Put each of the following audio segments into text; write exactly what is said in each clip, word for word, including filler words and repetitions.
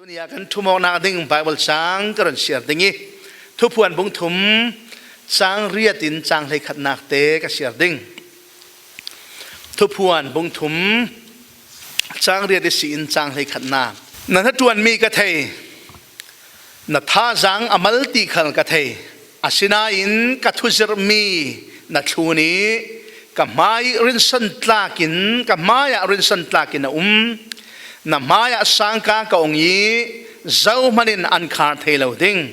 Tuni a kan thumawknak ding Bible cang ka run siar ding i, Thuphuan bung thum cang riat in cang hleikhatnak te ka siar ding. Thuphuan bung thum cang riat i si in cang hleikhatnak. Na hnaṭuanmi ka thei, na thazaang a mal ti khal ka thei. Asinain ka thuzirhmi na thlun i ka hmai rinsan tlakin, ka hmaiah rinsan tlakin a um. Na hmaiah sangka ka ong i zohman in an khar thei lo ding.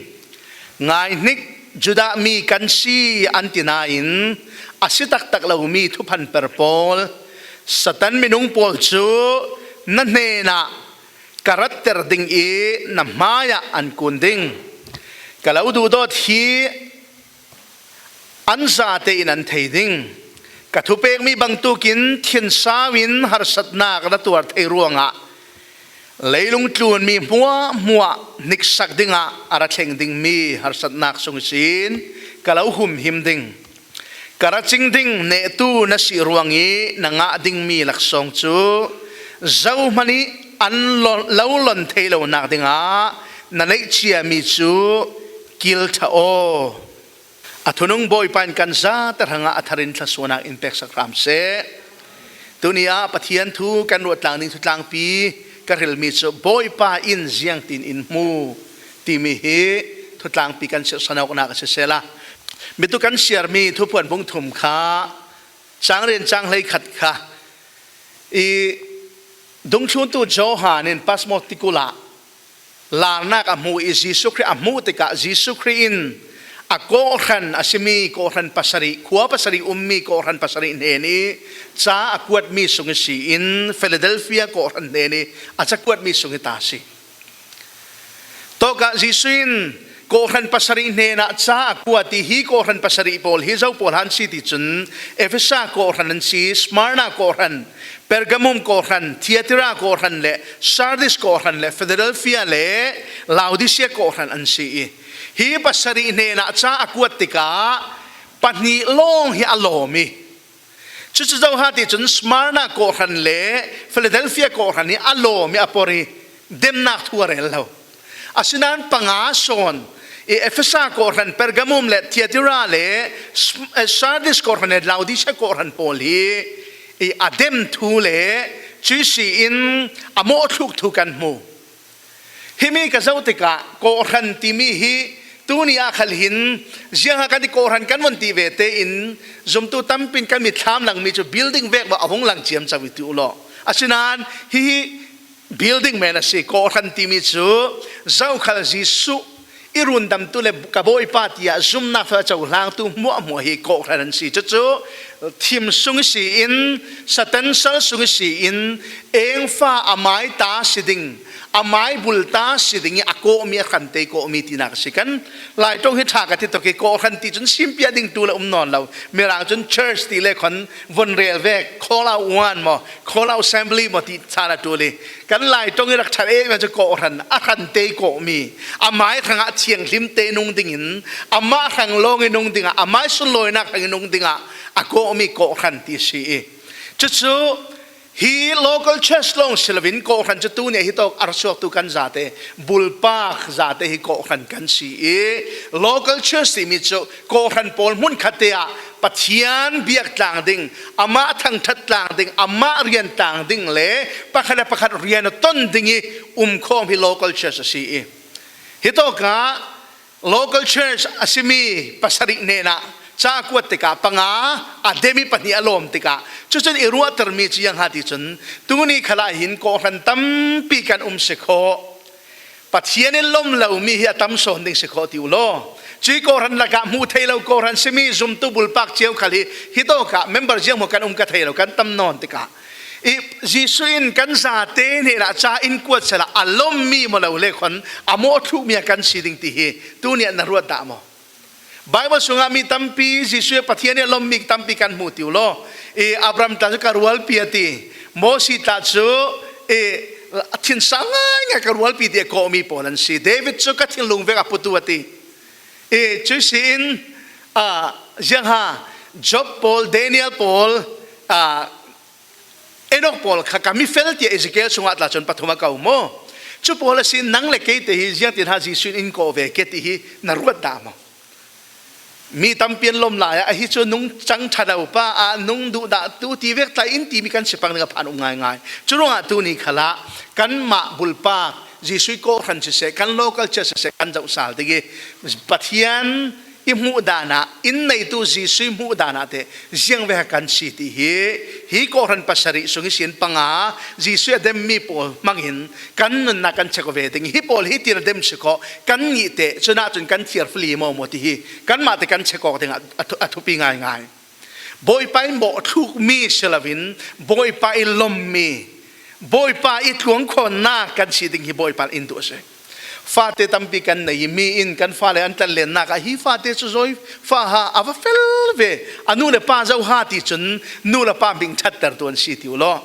Ngai hnik, Judah mi kan si an ti nain a si taktak lomi thuphan per pawl, Satan minung pawl cu na hnenah ka ratter ding i na hmaiah an kun ding. Ka lo duhdawt hi an zate in an thei ding. Ka thupekmi bangtukin thinsau in harsatnak na tuar thei ruangah leilung tlunmi hmuahhmuah hniksak dingah a ra thleng dingmi harsatnak sung ihsin ka lo humhim ding. Ka ra cing ding nehtu na si ruang i na ngah dingmi laksawng cu zohman i an lo, lo lon thei lonak dingah na neih ciami cu kil ṭha aw. A thunung Bawipa in kan zate hrangah a tharin thlasuahnak in peksak hram seh. Tuni ah Pathian thu kan ruah tlang ding thutlangpi ka hrilmi cu Bawipa in ziangtin in hmu timi hi thutlangpi kan sirhsan awknak a si sehla, mitu kan siarmi Thuphuan bung thum kha cang riat in cang hleikhat kha i dungthluntu Johan in Patmos tikulh ah larnak a hmuh i Jesuh Khrih a hmuh tikah Jesuh Khrih in a kawhhran a simi kawhhran pasarih, khua pasarih ummi kawhhran pasarih hnen i ca a kuatmi sung ihsi in Philadelphia kawhhran hnen i a ca kuatmi sung hi ta a si. Tawkah Jesuh in kawhhran pasarih hnenah ca a kuat i hi kawhhran pasarih pawl hi zo pawl han si ti cun Efesa kawhhran an si, Smyrna kawhhran, Pergamum kawhhran, Thyatira kawhhran le Sardis kawhhran le Philadelphia le Laodicea kawhhran an si i hi pasarih hnenah ca a kuat tikah pahnih lawng hi a lawm i, cucu zo ha ti cun Smyrna kawhhran le Philadelphia kawhhran hi a lawm i a por i demnak thu a rel lo. Asinain panga sawn i Efesa kawhhran, Pergamum le Thyatira le Sm-, eh, Sardis kawhhran le Laodicea kawhhran pawl hi i a dem thu le cuih si in a mawhthluk thu kan hmu. Himi ka zoh tikah kawhhran timi hi tuni ah khal hin ziangha kan i kawhhran kan von ti ve tein zumtu tampi in kan mitthlam langmi cu building vek bak a vung lang ciamco i ti uh law. Asinain hihi building men a si. Kawhhran timi cu zokhal Jesuh i rundamtu le ka Bawipa tiah zumnak fel a cohlangtu hmuahhmuah hi kawhhran an si. Cucu thim sung ihsi in Satan sal sung ihsi in engfa a mai ta si ding, a mai bul ta si ding i a kawhmi, a hrante kawhmi tinak a si. Kan Laiṭong hi ṭha ka ti tuk i kawhhran ti cun simpiah ding tu le um nawn lo. Mirang cun church ti le khon von rel vek, call out one maw, call out assembly maw ti chan a ṭul i kan Laiṭong i rak ṭhat e, cu kawhhran a hrante kawhmi, a mai hrangah thianghlim te nung dingin, amah hrang lawng i nung dingah, a mai sunlawinak hrang i nung dingah a kawhmi kawhhran ti a si i, cucu hi local church lawng si loin kawhhran cu tuni ah hi tawk a ra suaktu kan zate, bulpak zate hi kawhhran kan si i, local church timi cu kawhhran pawl hmunkhat te ah Pathian biak tlang ding, amah thangṭhat tlang ding, amah rian tlang ding le pakhat le pakhat rian a ton ding i umkhawm hi local church a si i, hitawkah local church a simi pasarih hnenah ca a kuat tikah panga a dem i pahnih a lawm tikah, cucun i ruahtermi cu ziangha ti cun tuni khalah hin kawhhran tampi kan um si khawh. Pathian in lawm lomi hi a tam sawn ding si khawh ti uh law. Cuih kawhhran lakah hmuh theih lo kawhhran simi zumtu bulpak cio khal hi, hitawkah member zianghmuh kan um ka thei lo, kan tam nawn tikah i Jesuh in kan zate hnenah ca in kuat sehla a lawmmi maw lo le khon a mawhthlukmi a kan si ding ti hi tuni ah na ruat dah maw? Bible sungah mi tampi, Jesuh Pathian nih a lawmmi tampi kan hmu ti uh law. I Abraham tla cu ka rualpi a ti. Moses tla cu i a thinsau ngaingai ka rualpi ti a kawhmi pawl an si. David cu ka thinlung vek a putu a ti. I cuih si in, a, ziangha Job pawl, Daniel pawl, a, Enok pawl kha ka mifel tiah Ezekiel sungah tla cun pathum a ko maw? Cu pawl a si, nang le keite hi ziangtin ha Jesuh in in kawh ve ke ti hi na ruat dah maw? Mi tampi an lawm lai ah, ahi cu nung cang ṭha lo pa ah, nung duhdahtu ti vek tlai in timi kan si pang ding a phan um ngaingai. Cu ruangah tuni khalah kanmah bulpak Jesuh kawhhran siseh, kan local church siseh, kan zoh sal ding i Pathian i hmuh dan ah, in neitu Jesuh i hmuh dan ah teh ziang ve kan si ti hi, hi kawhhran pasarih sung i sin panga Jesuh a demmi pawl hmangin kan nunnak kan check ve ding. Hi pawl hi tin a dem si khawh, kan ngih teh cun ahcun kan thiar fali maw maw ti hi kanmah te kan check awk ding a, a thu-, a thupi ngaingai. Bawipa i mawh thlukmi si loin Bawipa i lawmmi, Bawipa i tluangkhawnnak kan si ding hi Bawipa in duh a si. Fate tampi kan nei i, mi in kan fale an tlanlennak ah hi fate cu zawi fa ha a va fel ve, a nu le pa zo ha ti cun nu le pa hming ṭhatter tu an si ti u law.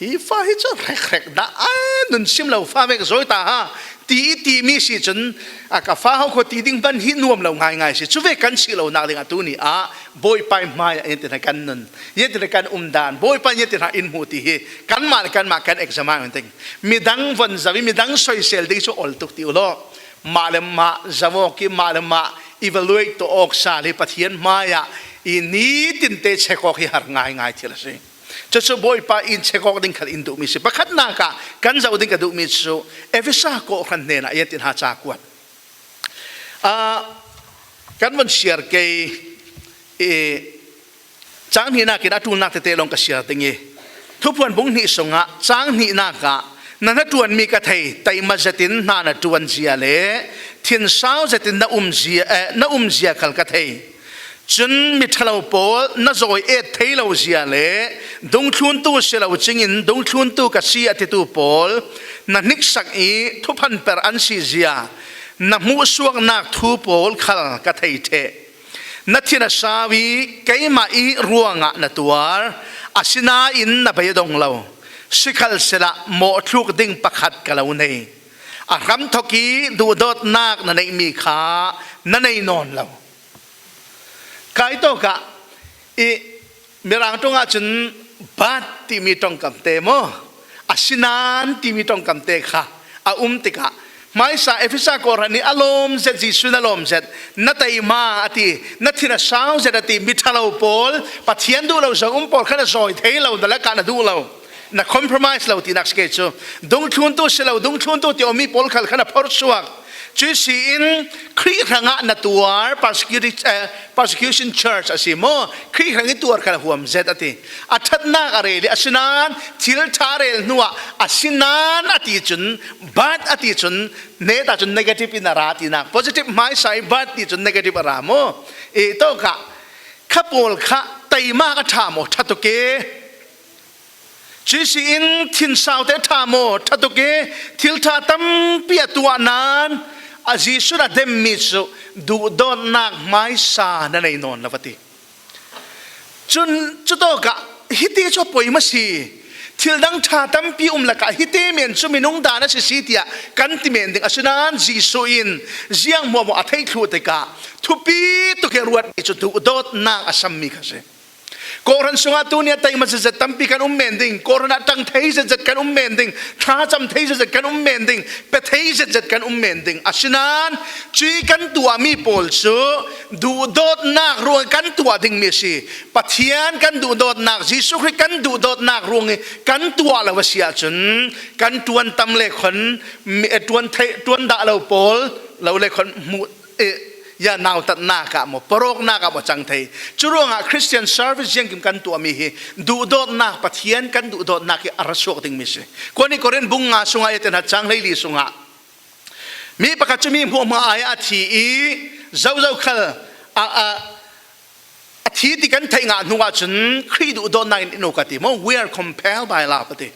Hi fa hi cu hrekhrek dah a nun sim lo fa vek zawi ta ha ti i timi si cun a ka fa ho kho ti ding hman hi nuam lo ngaingai si. Cu ve kan si lonak dingah tuni ah Bawipa i hmai ah ziangtin kan nun, ziangtin kan um dan, Bawipa ziangtin in hmu ti hi kanmah le kanmah kan examine ding. Midang von zo i midang soisel ding cu ol tuk ti u law, mah le mah zo awk i mah le mah evaluate tuah awk sal hi Pathian hmai ah i nitin te check awk hi har ngaingai thil a si. Cucu Bawipa in check awk ding khal in duhmi si. Pakhatnak ah kan zoh ding ka duhmi cu Efesa kawhhran hnenah ziangtin ha ca kuat. Ah, kan von siar kei i, cang hnihnak in a ṭulnak tete lawng ka siar ding i, Thuphuan bung hnih sungah cang hnihnak ah na hnaṭuanmi ka thei, taima zetin hna na ṭuan zia le thinsau zetin na um zia, eh, na um zia khal ka thei. Cun miṭhalo pawl na zawi et thei lo zia le dungthluntu si lo cingin dungthluntu ka si a titu pawl na hniksak i thuphanper an si zia na hmuhsuaknak thu pawl khal ka thei ṭheh. Na thin a sau i keimah i ruangah na tuar, asinain na bei a dong lo. Sikhalsehla mawhthluk ding pakhat ka lo nei. A hramthok i duhdawtnak na neihmi kha na nei nawn lo. Kaitawk ah i Mirang ṭongah cun but timi ṭongkam te maw, asinain timi ṭongkam te kha a um tikah, hmaisa Efesa kawhhran nih a lawm zet, Jesuh na lawm zet, na taima a ti, na thin a sau zet a ti, miṭhalo pawl, Pathian duh lo zong um pawl kha na zawi thei lo, na lakah na duh lo, na compromise lo tinak si kei cu. Dungthluntu si lo, dungthluntu ti awmi pawl khal kha na phorhsuak. Cuih si in Khrih hrangah na tuar, persecuti-, eh, persecution church a si maw? Khrih hrang i tuar kha huam zet a ti. A ṭhatnak a rel i, asinain thil ṭha a rel hnuah asinain a ti cun, but a ti cun, neta cun negative in a ra tinak. Positive hmaisa i but ti cun negative a ra maw? I tawkah kha pawl kha taimak a ṭha maw, ṭha tuk e. Cuih si in thinsaute ṭha maw, ṭha tuk e, thil ṭha tampi a tuah nain a Jesuh a demmi cu duhdawtnak hmaisa na nei nawn lo a ti. Cun cutawkah hiti cu a poi maw si? Thil dang ṭha tampi um lakah hiti men cu minung dan a si si tiah kan ti men ding. Asinain Jesuh in ziang hmuahhmuah a theih thluh tikah thupi tuk i ruatmi cu duhdawtnak a sammi kha si. Kawhhran sungah tuni a taima zetzet tampi kan um men ding, kawhhran ah ṭang thei zetzet kan um men ding, thlacam thei zetzet kan um men ding, pe thei zetzet kan um men ding. Asinain cuih kan tuahmi pawl cu duhdawtnak ruang i kan tuah dingmi a si. Pathian kan duhdawtnak, Jesuh Khrih kan duhdawtnak ruang i kan tuah lo a si ahcun kan ṭuan tam le khon, mi-, ṭuan thei, ṭuan dah lo pawl lo le khon hmuh, eh, ya nautatnak ah maw, parawknak ah maw cang thei. Curuangah Christian service ziangkim kan tuahmi hi duhdawtnak, Pathian kan duhdawtnak hi a ra suak dingmi si. Kuan i Korin bung nga sungah, i tenhat cang hleili sungah mi pakhat cu mi hmuahhmuah ai ah a thi i, zozo khal a, a, a thi ti kan theih ngah hnu ahcun Khrih duhdawtnak in in uk a ti maw? We are compelled by love a ti.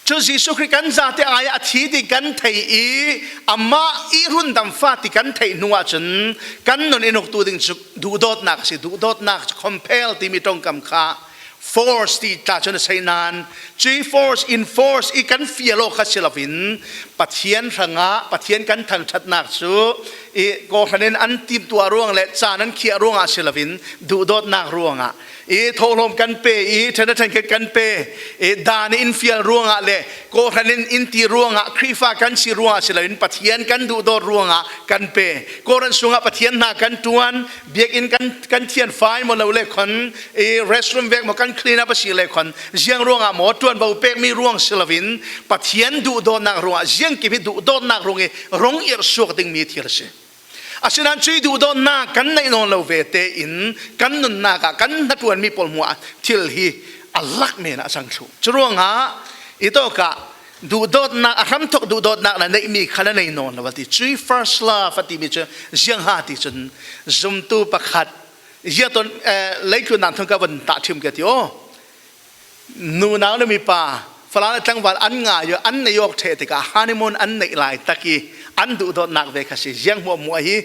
Cu Jesuh Khrih kan zate ai ah a thi ti kan theih i, amah i rundam fa ti kan theih hnu ahcun kan nun in uktu ding cu duhdawtnak a si. Duhdawtnak cu compel timi ṭongkam kha force ti tla cun a sei nain, cuih force in force i kan fial aw kha si loin, Pathian hrangah Pathian kan thangṭhatnak cu i kawhhran in an timtuah ruang le caan an khiah ruangah si loin duhdawtnak ruangah i thawhlawm kan pe, i ṭhen a ṭhen khat kan pe, i dan in fial ruangah le kawhhran in in ti ruangah Khrihfa kan si ruangah si loin Pathian kan duhdawt ruangah kan pe. Kawhhran sungah Pathian hna kan ṭuan, biakinn kan, kan thianfai maw lo le khon, i restroom vek maw kan clean up a si le khon, ziang ruangah maw ṭuanvo pekmi ruang si loin Pathian duhdawtnak ruangah ziangkim hi duhdawtnak ruang i rong irh suak dingmi thil a si. Asinain cuih duhdawtnak kan neih nawn lo ve tein kan nunnak ah kan hnaṭuanmi pawl hmuah thil hi a lak men ah a cang thluh. Curuangah i tawkah duhdawtnak, a hramthok duhdawtnak na neihmi kha na nei nawn lo a ti. Cuih first love a timi cu ziang ha ti cun zumtu pakhat, ziaton, eh, leitlun nan thung ka von tah ṭhim ka ti aw. Nunau le mipa, fala le tlangval an ngai aw, an nei awk ṭheh tikah honeymoon an neih lai tak i an duhdawtnak ve kha si. Ziang hmuahhmuah hi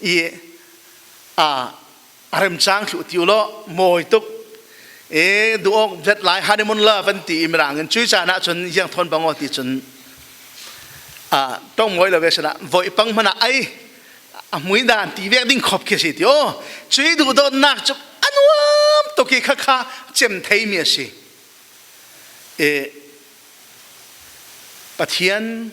i, a, a remcang thluh ti u law, mawi tuk. E, duh awk zet lai honeymoon love an ti i Mirang in cuih caan ah cun ziang thawn bang aw ti cun, a, ṭong mawi lo ve sinah voih pang hmanah ai a hmui dan ti vek ding khop khi a si ti aw. Cuih duhdawtnak cu a nuam tuk i khakha cem theimi a si. E, Pathian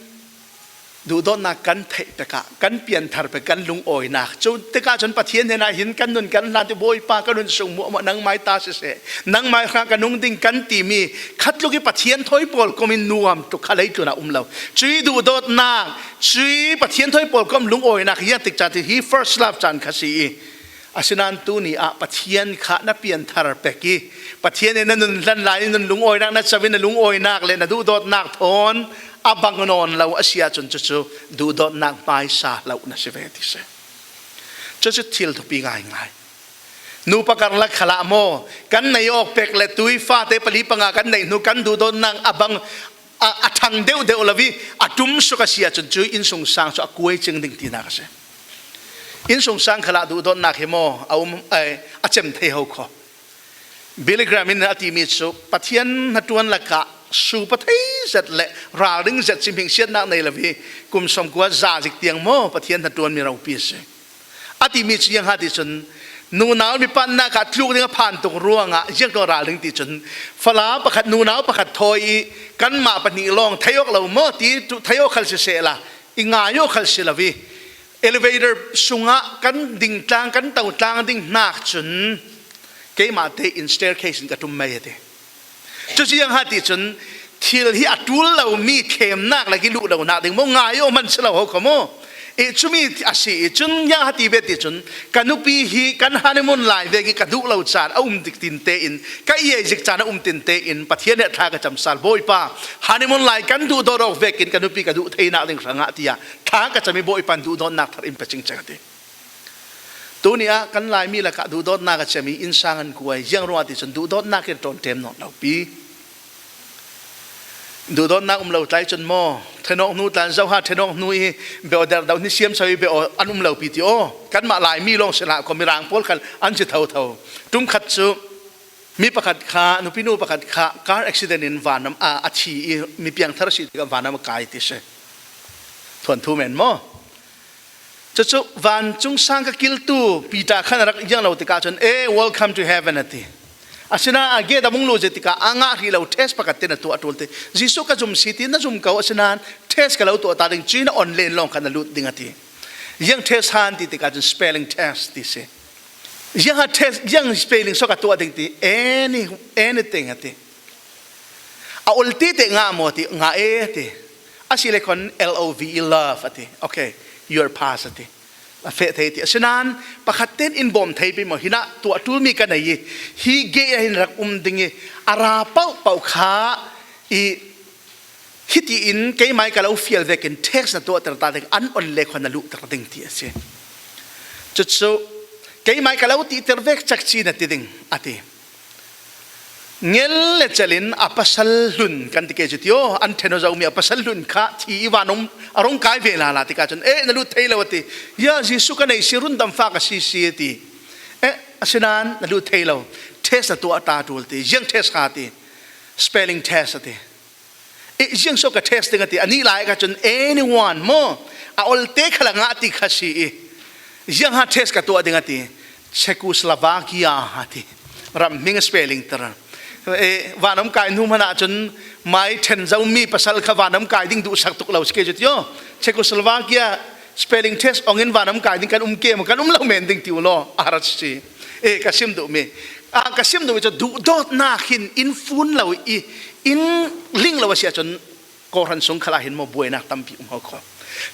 duhdawtnak kan theih tikah kan pianthar pek, kan lungawinak cu tikah cun Pathian hnenah hin kan nun kan hlan ti, Bawipa, ka nun sung hmuahhmuah nangmai ta siseh, nangmai hrangah ka nung ding kan timi khatluk i Pathian thawi pawl kom in nuam tuk kha leitlun ah um lo. Cuih duhdawtnak, cuih Pathian thawi pawl kom lungawinak hi a tik caan ti hi first love caan kha si i, asinain tuni ah Pathian kha na pianthar pek i, Pathian in na nun hlan lai i nun lungawinak, na cam in na lungawinak le na duhdawtnak thawn a bang nawn lo a si ahcun cucu duhdawtnak hmaisa hloh na si ve ti si. Cucu thil thupi ngaingai. Nupa karlak khalah maw, kan nei awk pek le tui fate pali panga kan neih hnu kan duhdawtnak a bang, a, a ṭhang deuhdeuh lo i a ṭum suk a si ahcun cuih innsungsang cu a kuai cing ding tinak a si. Innsungsang khalah duhdawtnak hi maw a um, ai, a cem thei ho kho. Billy Graham in a timi cu Pathian hnaṭuan lakah supa thei zet le ralring zet si hmingsiatnak nei lo i kum sawmkua za zik tiang maw Pathian hnaṭuanmi ropi a si. A timi cu ziang ha ti cun, nunau mipa nak ah tluk ding a phan tuk ruangah ziang tluk ralring ti cun, fala pakhat, nunau pakhat thawi i kanmah pahnih lawng thei awk lo maw ti, tu-, thei awk khal sisehla, i ngai awk khal si lo i, elevator sungah kan ding tlang, kan to tlang ding hnak cun keimah tein staircase in ka ṭum mai a ti. Cucu ziang ha ti cun, thil hi a ṭul lomi thlemnak le ki luh lonak ding maw, ngai aw man si lo ho kho maw? I cumi a si i cun, ziang ha ti ve ti cun, ka nupi hi kan honeymoon lai vek i ka duh lo caan a um dik tin tein, ka i ei zik caan a um tin tein, Pathian he thla ka cam sal, Bawipa, honeymoon lai kan duh dawt awk vekin ka nupi ka duh theinak ding hrangah tiah thla ka cam i Bawipa in duhdawtnak thar in pe cingcang a ti. Tuni ah kan Laimi lakah duhdawtnak a cem i innsang an kuai. Ziang ruangah ti cun duhdawtnak in ṭawn ṭem nawn lo pi. Duhdawtnak um lo tlai cun maw, ṭhenawk hnu tlan zoha ṭhenawk hnu i beo derh deuh ni siam so i beo an um lo pi ti aw. Kanmah Laimi lawng si hlah kho, Mirang pawl khal an si thotho. Ṭum khat cu mi pakhat kha, nupinu pakhat kha car accident in vanram a, a thi i mi piangthar si tikah vanram a kai ti si. Thuanthu men maw? Cucu vancung sang ka kiltu Peter khan a rak ziang lo tikah cun, "Eh, welcome to heaven," a ti. Asinain a gate a mung lut zia tikah a ngah hrih lo test pakhat te na tuah a ṭul ti. Jesuh ka zum si ti na zum ko, asinain test ka lo tuah ta ding, cuih na online lawng khan na lut ding a ti. Ziang test han ti tikah cun spelling test ti si. Ziang ha test, ziang spelling so ka tuah ding ti, any, anything a ti. A ol ti te ngah maw ti, ngah e ti. A si le khon L O V E, love a ti. Okay, your pass a ti. A feh thei ti. Asinain pakhat ten in bawm thei pei maw, hinah tuah ṭulmi ka nei i, hi gate ah hin rak um ding i, a ra paohpaoh kha i, hiti in keimai ka lo fial vekin text na tuahter ta ding, an on le khon na luhter ding ti a si. Cucu keimai ka lo tihter vek cak ci na ti ding a ti. Ngel le cel in a pasal hlun kan ti ke cu ti aw, an ṭhen aw zomi a pasal hlun kha thi i van um a rung kai ve lala tikah cun, "Eh, na lut thei lo," a ti. "Ya, Jesuh ka nei si, rundam fa ka si si," a ti. "Eh, asinain na lut thei lo. Test na tuah ta ṭul," ti. Ziang test kha ti. Spelling test a ti. I, ziang so ka test ding a ti, a nih lai kha cun anyone maw, a olte kha la ngah ti kha si i, ziang ha test ka tuah ding a ti, Czechoslovakia a ti, ram hming a spelling ter. E, vanom kai hnu hmanh ah cun mai ṭhen zomi pasal kha vanom kai ding duhsak tuk lo si ke cu ti aw. Czechoslovakia spelling test ong in vanom kai ding kan um ke maw, kan um lo men ding ti u law, a rak si. E, ka sim duhmi, a, ka sim duhmi cu duhdawtnak hin in fun lo i, in ling lo a si ahcun, Kawhhran sung khal ah hin maw buainak tampi um ho kho.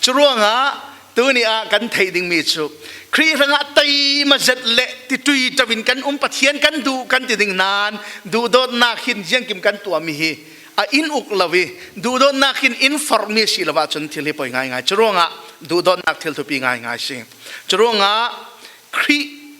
Curuangah tuni ah kan theih dingmi cu Khrih hrangah teima zet le tiṭui ṭo in kan um, Pathian kan duh kan ti ding nain duhdawtnak hin ziangkim kan tuahmi hi a in uk lo i, duhdawtnak hin in forhmi si lo ahcun thil hi poi ngaingai. Curuangah duhdawtnak thil thupi ngaingai si. Curuangah Khrih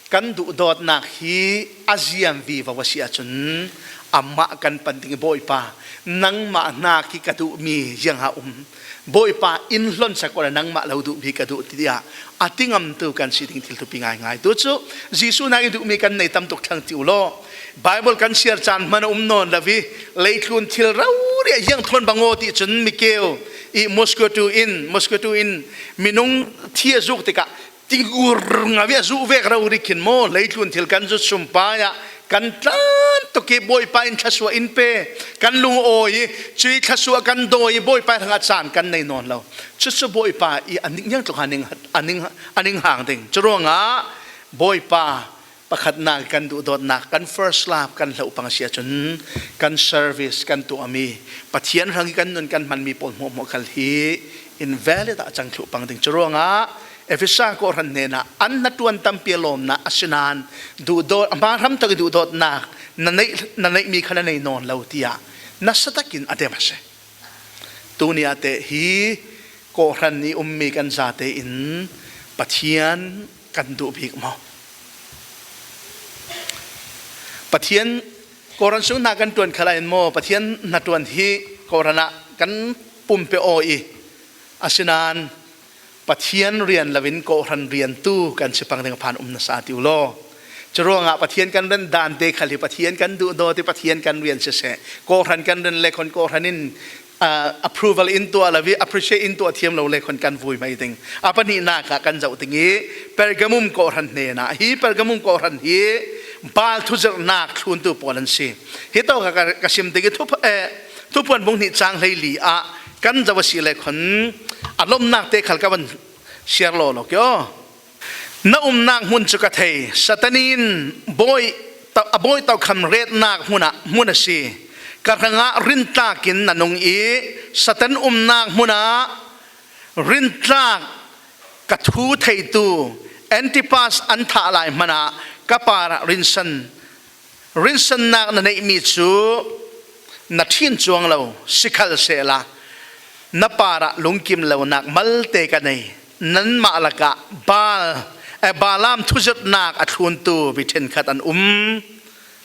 kan duhdawtnak hi a ziam vivo a si ahcun, amah kan pan ding i, Bawipa, nangmah hnak hi ka duhmi ziang a um. Bawipa, in hlonsak awla nangmah lo duhmi ka duh tiah a ti ngamtu kan si ding thil thupi ngaingai. Tu cu Jesuh hnak i duhmi kan nei tam tuk thlang ti u law, Baibal kan siar caan hmanh a um nawn lo i, leitlun thil rori a ziang thawn bang aw ti cun Mikeu i mosquito in, mosquito in minung thi a zuk tikah, tingur ngau i a zuh vek rori khin maw, leitlun thil kan zut sumpai ah kan tlan tuk i, Bawipa in thluasuah in pe, kan lung a awi i, cui thluasuah kan dawi i, Bawipa hrangah caan kan nei nawn lo. Cucu Bawipa i a ning, ziang tluk a ning, a ning, a ning hang ding. Curuangah Bawipa pakhatnak i kan duhdawtnak, kan first love kan hloh pang a si ahcun, kan service kan tuahmi, Pathian hrang i kan nun kan hmanmi pawl hmuahhmuah khal hi invalid ah a cang thluh pang ding. Curuangah Efesa kawhhran hnenah an hnaṭuan tampi a lawmnak a si nain duhdawt, a hmahram tuk i duhdawtnak na neih, na neihmi kha na nei nawn lo tiah nasa takin a dem a si. Tuni ah teh hi kawhhran i ummi kan zate in Pathian kan duh bik maw? Pathian kawhhran sung hna kan ṭuan khal ah hin maw, Pathian hnaṭuan hi kawhhran ah kan pumpe aw i, asinain Pathian rian loin kawhhran riantu kan si pang ding a phan um nasa ti u law. Curuangah Pathian kan ren dante khal hi Pathian kan duhdawt i, Pathian kan rian siseh, kawhhran kan ren le khon kawhhran in, ah, approval in tuah lo i, appreciate in tuah thiam lo le khon kan vui mai ding. A pahnihnak ah kan zoh ding i, Pergamum kawhhran hnenah hi, Pergamum kawhhran hi Baal thuzirhnak thluntu pawl an si. Hi tawk ah ka, ka sim ding i, Thupha-, eh, Thuphuan bung hnih cang hleili ah kan zoh a si le khon a lawmnak te khal ka van siar lawlaw kio. Na umnak hmun cu ka thei. Satan in bawi to-, a bawi tokham retnak hmun ah, hmun a si. Ka hrangah rintlak in na nung i, Satan umnak hmun ah rintlak ka thu theitu Antipas an thah lai hmanh ah ka parah rinsan, rinsannak na neihmi cu na ṭhin cuang lo, sikhalsehla na parah lungkim lonak malte ka nei. Nanmah lakah Baal, eh, Balaam thuzirhnak a thluntu mi ṭhenkhat an um.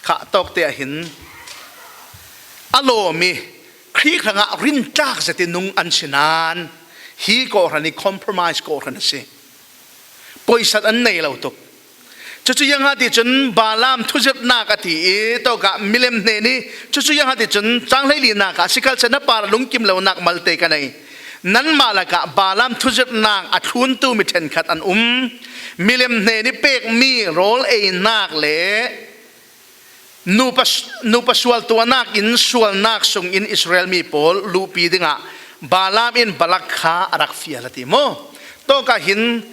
Kha tawk te ah hin a lawm i Khrih hrangah rintlak zet i nung an si nain hi kawhhran hi compromise kawhhran a si. Poisat an nei lo tuk. Cucu ziangah ti cun Balaam thuzirhnak a ti i, tawkah milem hnen i, cucu ziangah ti cun cang hleilinak ah, sikhalsehla na parah lungkim lonak malte ka nei. Nanmah lakah Balaam thuzirhnak a thluntu mi ṭhenkhat an um. Milem hnen i pekmi rawl einak le nupa, nupa sual tuahnak in sualnak sungin Israel mi pawl luhpi dingah Balaam in Balak kha a rak fial a ti maw? Tawkah hin,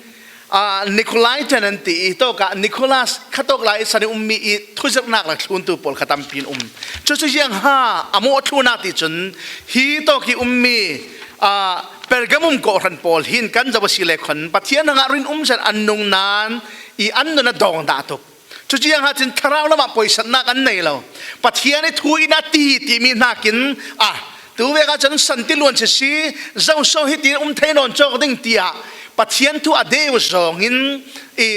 aa, Nikolaitan an ti i, tawkah Nikolas kha tawk lai i san i ummi i thuzirhnak rak thluntu pawl kha tampi an um. Cucu ziangha a mawh thlunak ti cun hi tawk i ummi, aa, Pergamum kawhhran pawl hin kan zoh a si le khon Pathian hrangah rin um zet an nung nain i an nun a dawng dah tuk. Cucu ziangah cun thlarau lamah poisatnak an nei lo. Pathian i thu in a ti timi hnakin, ah, tu vek ah cun santiluan sisi, zoso hitin um thei nawn cawk ding tiah Pathian thu a deu zawngin i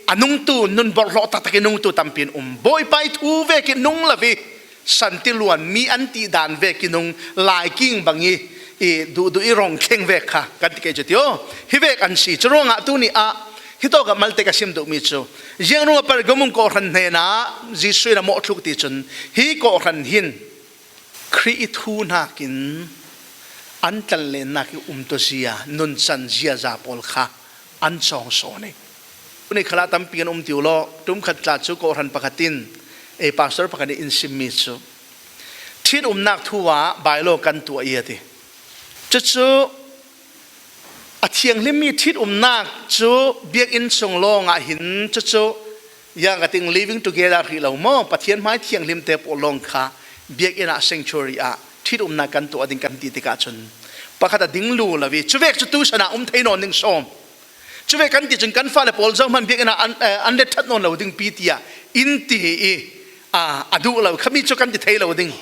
a nungtu, nun borhhlawh taktak i nungtu tampi an um. Bawipa i thu vek i nung lo i santiluan mi an ti dan vek i nung, laiking bang i, i duhduh i rong thleng vek kha kan ti ke cu tio. Hi vek an si. Curuangah tuni ah hi tawkah malte ka sim duhmi cu, ziang ruangah Pergamum kawhhran hnenah Jesuh in a mawh thluk ti cun hi kawhhran hin Khrih i thu hnakin an tlanlennak i umtuazia, nunchan ziaza pawl kha an cawng sawn i. Tuni khalah tampi kan um ti uh law, tum khat tla cu kawhhran pakhat in, e, pastor pakhat in in simmi cu, ṭhit umnak thu ah bylaw kan tuah i a ti. Cucu a thianghlimmi ṭhit umnak cu biakinn chung lawngah hin cucu, yang ka ting, living together hrih lo maw, Pathian hmai thianghlimte pawl lawng kha biakinn ah, sanctuary ah ṭhit umnak kan tuah ding kan ti tikah cun pakhat a ding lu lo i, cuvek cu tusan ah um thei nawn ding sawm. Cuvek kan ti cun kan fale pawl zohman biakinn ah an, eh, an let ṭhat nawn lo ding pi tiah in ti i, aa, a duh lo khami cu kan ti thei lo ding.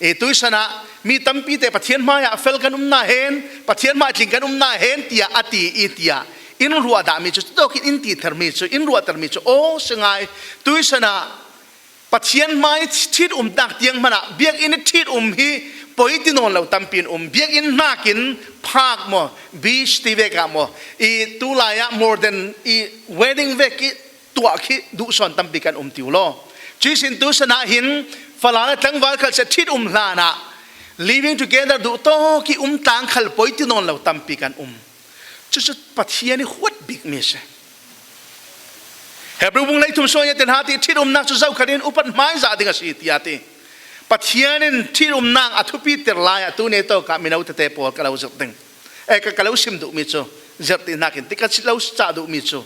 E, tuisan ah mi tampi te Pathian hmai ah fel kan um nain, Pathian hmai tling kan um nain tiah a ti i tiah in ruah dahmi cu, cutawk in in titermi cu, in ruahtermi cu aw si ngai. Tuisan ah Pathian hmai ṭhit umnak tiang hmanh ah biakinn i ṭhit um hi poi ti nawn lo tampi in um. Biakinn hnakin park maw, beach ti vek ah maw, i tulai ah modern i wedding vek i tuah khi duh sawn tampi kan um ti uh law. Cuih sin tusan ah hin fala le tlangval khal sia ṭhit um hlan ah living together duh tawk i um tlang khal poi ti nawn lo tampi kan um. Cucu Pathian i huat bikmi a si. Hebru bung hleithum sung ah tin ha ti, ṭhit umnak cu zohkhat in upat hmaizah ding a si, tiah ti. Pathian in ṭhit umnak a thupiter lai ah tuni tawk ah mino tete pawl ka lo zirh ding. Eh, ka, ka lo sim duhmi cu, zirh ti hnakin ti ka si lo cah duhmi cu,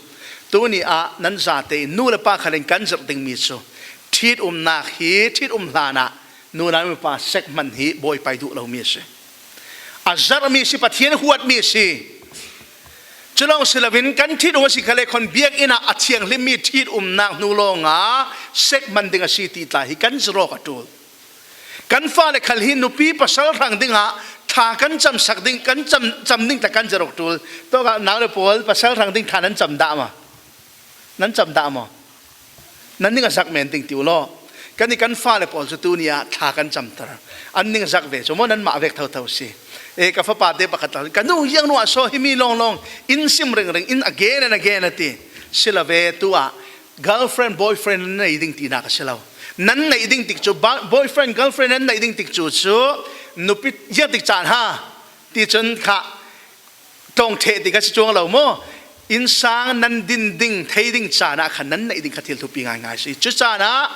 tuni ah nan zate in nu le pa khal in kan zirh dingmi cu, ṭhit umnak hi ṭhit um hlan ah nunau mipa sek hman hi Bawipa i duh lomi a si. A zarhmi a si, Pathian huatmi a si. Cu lawng si loin kan ṭhit um a si khal le khawn biakinn ah a thianghlimmi ṭhit umnak hnu lawngah sek hman ding a si ti tla hi kan zirh awk a ṭul. Kan fale khal hi nupi pasal hrang dingah thla kan camsak ding, kan cam, cam ding tla kan zirh awk ṭul. Tawkah nau le pawl, pasal hrang ding thla nan cam dah maw? Nan cam dah maw? Nan ning a zak men ding ti uh law. Kan i kan fale pawl cu tuni ah thla kan camter. An ning a zak ve cu maw, nanmah vek thotho si. E, ka fapa te pakhat tla, ka nu ziang nuah saw himi lawnglawng in sim ringring in a gen an a gen a ti. Si lo ve, tu ah girlfriend, boyfriend nan nei ding tinak a si lo. Nan neih ding tik cu, ba-, boyfriend, girlfriend nan neih ding tik cu, cu nupi ziang tik caan ha ti cun kha tlawng ṭheh ti kha si cuang lo maw? Innsang nan din ding, thei ding caan ah khan nan neih ding kha thil thupi ngaingai si. Cu caan ah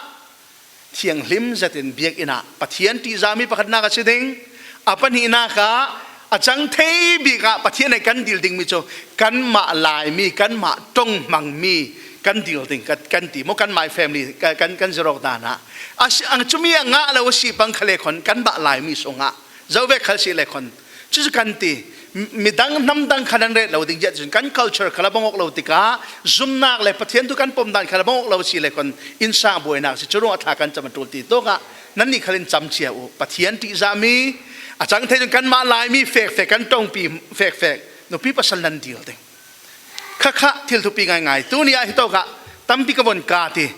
thianghlim zetin biakinn ah Pathian ṭihzami pakhatnak a si ding. A pahnihnak ah a cang thei bik ah Pathian he kan dil dingmi cu kanmah Laimi, kanmah ṭong hmangmi kan dil ding kan, kan ti maw? Kanmah family, kan, kan, kan zirh awk dan ah a si, ang cumi a ngah lo a si pang khal le khawn kanmah Laimi sungah zo vek khal si le khawn, cucu kan ti. Midang hnam dang kha nan ret lo ding, ziah cun kan culture kha la bang awk lo tikah, zumnak le Pathian thu kan pom dan kha la bang awk lo si le khawn, innsang buainak si, cu ruangah thla kan cam a ṭul ti tawkah nannih khal in cam cia uh. Pathian ṭihzami a cang thei cun kanmah Laimi fekfek, kan ṭongpi fekfek nupi pasal nan dil ding. Khakha thil thupi ngaingai. Tuni ah hitawkah tampi ka von ka ti.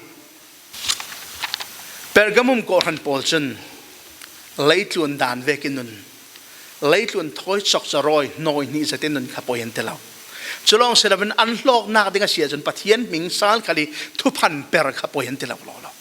Pergamum kawhhran pawl cun leitlun dan vekin nun, leitlun thawi cokcarawi hnawi hnih zetin nun kha poi an ti lo. Cu lawng si loin an hlawknak ding a si ahcun Pathian hming sal khal i thuphan per kha poi an ti lo lawlaw.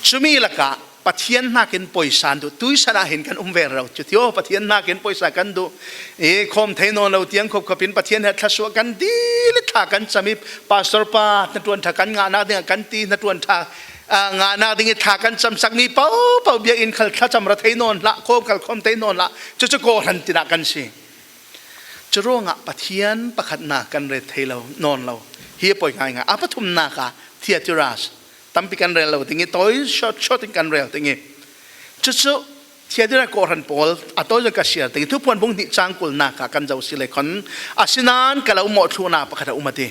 Cumi lakah Pathian hnakin poisa an duh, tuisan ah hin kan um ve rero cu ti aw, Pathian hnakin poisa kan duh. E, khawm thei nawn lo tiang khopkhop in Pathian he thlasuah kan dil i thla kan cam i, pastor pa hnaṭuan ṭha kan ngahnak dingah kan ti, hnaṭuan ṭha, aa, ngahnak ding i thla kan camsakmi paohpaoh biakinn khal thlacam ra thei nawn hlah, khawm khal khawm thei nawn hlah, cucu kawhhran tinah kan si. Cu ruangah Pathian pakhatnak kan ret thei lo nawn lo. Hi a poi ngaingai. A pathumnak ah Thiatira, tampi kan rel lo ding i, tawi short short in kan rel ding i, cucu Thiatira kawhhran pawl a tawi zong ka siar ding i, Thupuan bung hnih cang kulnak ah kan zoh si le khawn, asinain ka lo mawh thluhnak pakhat a um a ti.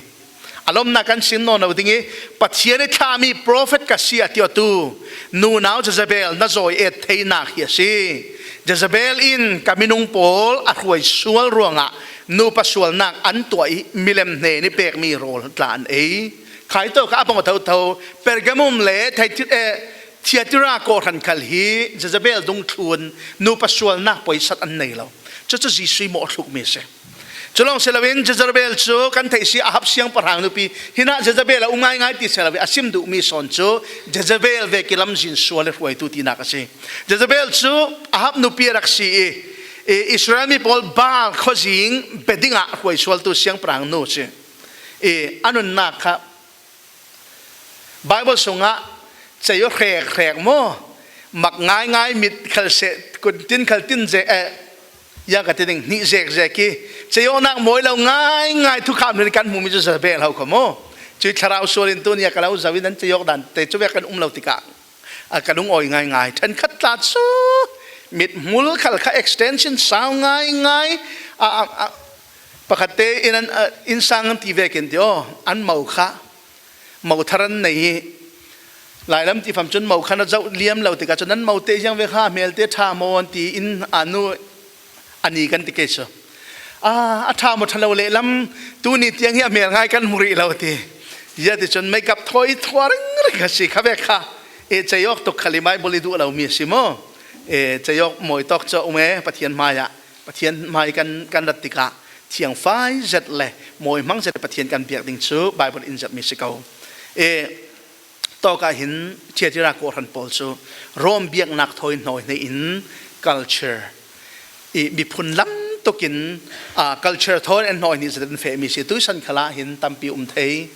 A lomnak kan sin nawn lo ding i, Pathian i thlahmi profet ka si a ti awtu nunau Jezebel na zawi et theinak hi a si. Jezebel in ka minung pawl a hruai sual ruangah nupa sualnak an tuah i, milem hnen i pekmi rawl tla an ei. Khai tawk ah a bang aw thotho, Pergamum le Thai-, eh, Thiatira kawhhran khal hi Jezebel dungthlun nupa sualnak poisat an nei lo. Cucu Jesuh i mawh a thlukmi a si. Cu lawng si loin Jezebel cu kan theih si, Ahab siangpahrang nupi. Hinah Jezebel a um ngaingai ti si loin a sim duhmi sawn cu Jezebel vek i lamzin sual le hruaitu tinak a si. Jezebel cu Ahab nupi a rak si i, i Israel mi pawl Baal khuazing bia dingah hruai sualtu siangpahrang nu a si. I a nunnak kha Baibal sungah ceiaw hrek hrek maw, mak ngaingai, mit khal seh, kuntin khal tin zek, eh, ya ka ti ding, hnih zekzek i ceiawknak mawi lo ngaingai thukham hna kan hmuhmi cu Jezebel ho kha maw. Cui thlarau sual in tuni a ka lo zoh in an ceiawk dan te cu vek kan um lo tikah a ka lungawi ngaingai. Ṭhenkhat tla cu mithmul khal kha extension sau ngaingai. A, a, a, pakhat te in an, a, innsang an ti vekin ti aw, an mo kha mo thar an nei i, Lailam ti fam cun mo khan a zoh liam lo tikah cun, "Nan mo te ziang ve kha, hmel te ṭha maw?" an ti in a nu a ni kan ti ke cu. "Ah, a ṭha maw ṭha lo leh lam, tuni tiang hi a hmel ngai kan hmu rih lo," a ti. Ziah ti cun, "Makeup thawi thua ringring a si kha vek kha. Eh, ceiawk tuk khal i Baibal i duh lomi a si maw? Eh, ceiawk mawi tawk cu a um e, Pathian hmaiah, Pathian hmai kan, kan rat tikah thiangfai zet le mawi hmang zet Pathian kan biak ding cu Baibal in zatmi a si ko. Eh, tawkah hin Thiatira kawhhran pawl cu Rom biaknak thawi hnawi hnih in culture i miphun lam tukin, ah, culture thawi an hnawi hnih zet in fehmi si. Tuisan khalah hin tampi um thei.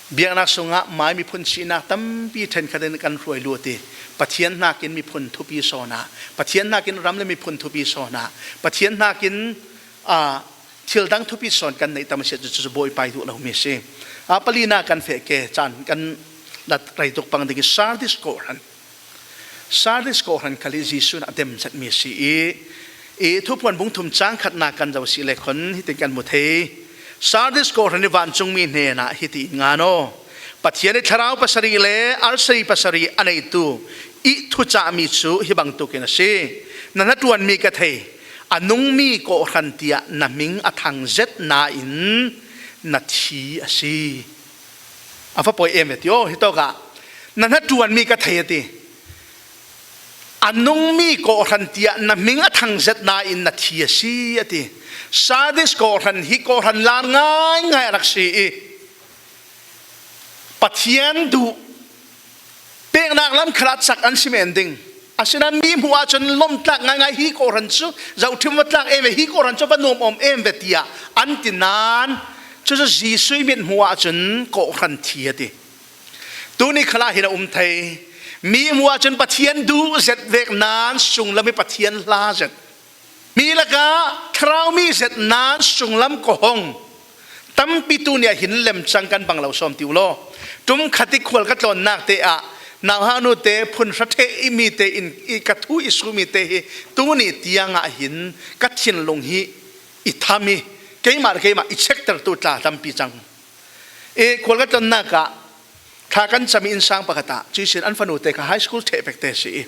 Biaknak sungah mai miphun sinak tampi ṭhenkhat in kan hruai luat i, Pathian hnakin miphun thupi sawn ah, Pathian hnakin ram le miphun thupi sawn ah, Pathian hnakin, ah, thil dang thupi sawn kan neih tam a si cu, cu, cu Bawipa i duh lomi a si. Ah, palina kan feh ke, caan kan lat rei tuk pang ding i Sardis kawhhran. Sardis kawhhran khal hi Jesuh in a dem zetmi a si i, i Thupuan bung thum cang khatnak kan zoh si le khon hitin kan hmu thei. Sardis kawhhran i vancungmi hnenah hiti in ngan aw, Pathian i thlarau pasarih le arsarih pasarih a neitu i thucahmi cu hi bangtuk in a si. Na hnaṭuanmi ka thei, a nungmi kawhhran tiah na hming a thang zet nain na thi a si. A va poi em ve ti aw, hitawkah na hnaṭuanmi ka thei a ti. A nungmi kawhhran tiah na hming a thang zet nain na thi a si a ti. Sardis kawhhran hi kawhhran lar ngaingai a rak si i, Pathian duh peknak lam khalah cak an si men ding. Asinain mi hmuh ahcun lawmhtlak ngaingai, "Hi kawhhran cu zohṭhim va tlak em ve, hi kawhhran cu va nuamawm em ve," tiah an ti nain, cucu Jesuh i mit hmuh ahcun kawhhran thi a ti. Tuni khalah hin a um thei. Mi hmuh ahcun Pathian duh zet vek nain sunglam i Pathian hla zet. Mi lakah thlarau mi zet nain sunglam ka hong. Tampi tuni ah hin lemcang kan bang lo sawm ti u law. Ṭum khat i khual ka tlawnnak te ah nauhak nu te phun hra ṭheh i mi te in i ka thu i sumi te hi tuni tiang ah hin ka thinlung hi i tham i keimah le keimah i checktertu tla tampi cang. I khual ka tlawnnak ah thla kan cam i innsang pakhat ah cuihsin an fanu te kha high school ṭheh pek te si i,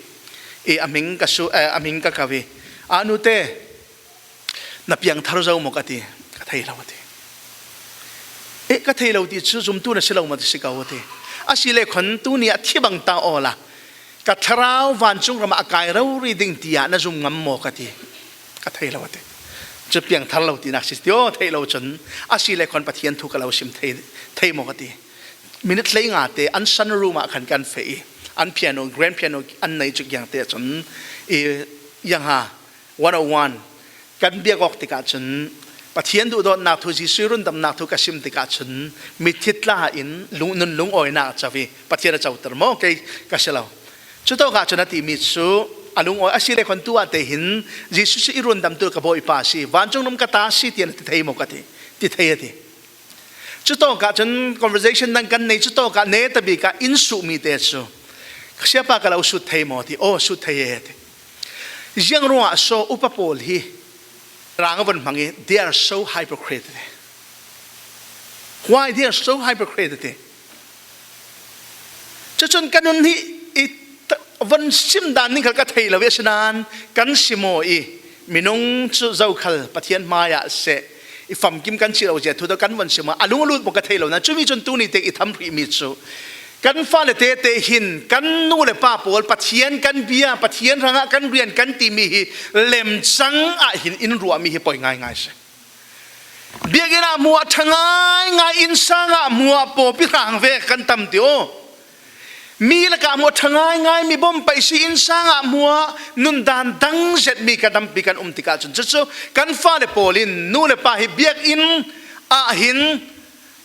i a hming ka su, eh, a hming ka kau i, "A nu te, na piangthar zo maw?" ka ti. "Ka thei lo," a ti. "Eh, ka thei lo ti cu zumtu na si lo maw?" ti si ko, a ti. "A si le khon tuni ah thi bang ta awla ka thlarau vancung ram ah a kai rori ding tiah na zum ngam maw?" ka ti. "Ka thei lo," a ti. Cu piangthar lo tinak si ti aw, thei lo cun, "A si le khon Pathian thu ka lo sim thei, thei maw?" ka ti. Minute hleinga te an sunroom ah khan kan feh i, an piano, grand piano an nei cu kiang te cun i, yangha, one oh one kan biak awk tikah cun Pathian duhdawtnak thu, Jesuh i rundamnak thu ka sim tikah cun mitthli tla in lung, nun lungawinak a co i Pathian a coter maw, kei ka si lo. Cutawkah cun a timi cu a lungawi a si le khon tu ah te hin Jesuh cu i rundamtu ka Bawipa a si, vancung ram ka ta a si tiah na ti thei maw ka ti, ti thei a ti. Cutawkah cun conversation dang kan nei, cutawkah neta bik ah in suhmi te cu, "Siapa ka lo sut thei maw?" ti. "Aw, sut thei e," ti. "Ziang ruangah so upa pawl hi rang a vun hmang i, they are so hypocrite," ti. "Why they are so hypocrite?" ti. Cucun ka nun hi i ta-, von sim dan ning khal ka thei lo i, asinain kan si maw i, minung cu zokhal Pathian hmaiah seh i famkim kan si lo zia thu tu kan von sim a, a lung a lut maw ka thei lo. Nain cumi cun tuni te i tham hrihmi cu kan fale te te hin kan nu le pa pawl Pathian kan bia, Pathian hrangah kan rian kan timi hi lemcang ah hin in ruahmi hi poi ngaingai si. Biakinn ah hmuh a ṭha ngaingai, innsang ah hmuh a pawpi hrang vek kan tam ti aw. Mi lakah hmuh a ṭha ngaingai, mi bawm paih si, innsang ah hmuh a nundan dang zet mi kan tampi kan um tikah cun, cucu kan fale pawl in nu le pa hi biakinn ah hin,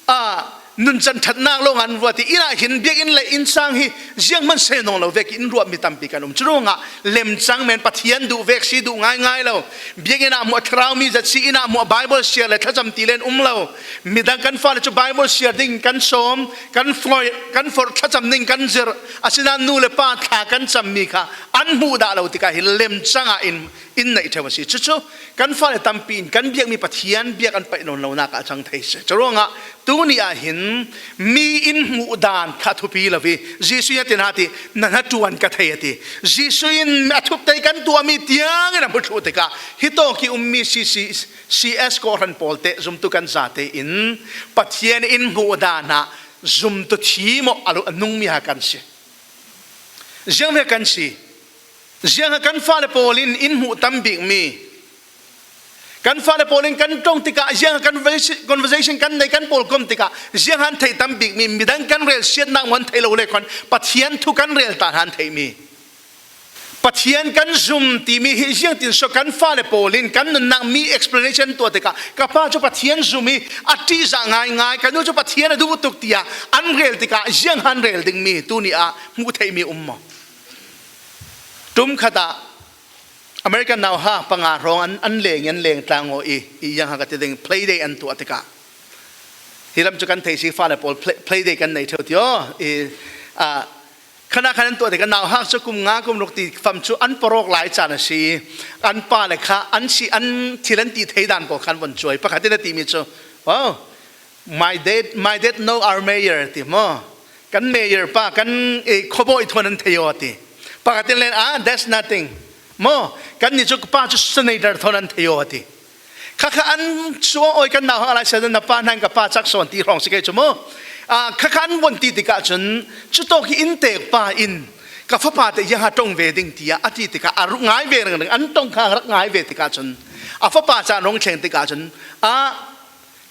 ah, nuncan ṭhatnak lawng an ruat i, inn ah hin biakinn le innsang hi zianghman sei nawn lo vek in ruahmi tampi kan um. Curuangah lemcang men, Pathian duh vek si, duh ngaingai lo. Biakinn ah hmuh a thlarau mi zat si, inn ah hmuh a Bible siar le thlacam ti len um lo. Midang kan fale cu Bible siar ding kan sawm, kan forh, kan forh thlacam ding kan zirh. Asinain nu le pa thla kan cammi kha an hmuh dah lo tikah hin lemcang ah in in neih ṭheu a si. Cucu kan fale tampi in kan biakmi Pathian biak an paih nawn lonak ah a cang thei si. Curuangah tuni ah hin mi in hmuh dan kha thupi lo i, Jesuh in a tin a ti, "Na hnaṭuan ka thei," a ti. Jesuh in a thupte kan tuahmi tiang in a hmu thluh tikah, hitawk i ummi C C, C S kawhhran pawlte zumtu kan zate in Pathian in hmuh dan ah zumtu thim aw a lu-, a nungmi ha kan si. Ziangvek kan si. Ziangha kan fale pawl in in hmuh tam bikmi, kan fale pawl in kan ṭong tikah, ziangha conversation, conversation kan nei, kan pawlkom tikah, ziangha an theih tam bikmi, midang kan relsiatnak maw an theih lo le khuan Pathian thu kan rel ta hna an theihmi, Pathian kan zum timi hi ziangtin so kan fale pawl in kan nunnak mi explanation tuah tikah, "Ka pa cu Pathian zum i a ṭihzah ngaingai, ka nu cu Pathian a duh tuk," tiah an rel tikah, ziangha an rel dingmi tuni ah hmuh theihmi um maw? Ṭum khat ah American nauhak panga hrawng an, an leng i an leng tlang aw i, i ziangha ka ti ding, play day an tuah tikah, hi lam cu kan theih si, fale pawl play, play day kan nei ṭheu ti aw i, ah, khan ah khan an tuah tikah nauhak cu kum nga, kum ruk ti fam cu an parawk lai caan a si. An pa le kha an si, an thil an ti thei dan pawl khan von cuai. Pakhat in a timi cu, "Wow, my dad, my dad know our mayor," ti maw? "Kan mayor pa, kan, eh, khuabawi thawn an thei aw," ti. Pakhat in len, "Ah, that's nothing," maw? "Kan ni cu ka pa cu senator thawn an thei aw," ti. Khakha an suang awi kan nauhak lai si ahcun, "Na pa hna in ka pa cak sawn ti hrawng si kei cu maw?" Ah, khakha an von ti tikah cun, "Cutawk hi inntek pa in ka fapa te ziangha ṭong ve ding," tiah a ti tikah, a rak ngai ve ringring, an ṭong kha rak ngai ve tikah cun, a fapa ca an rung thleng tikah cun, ah,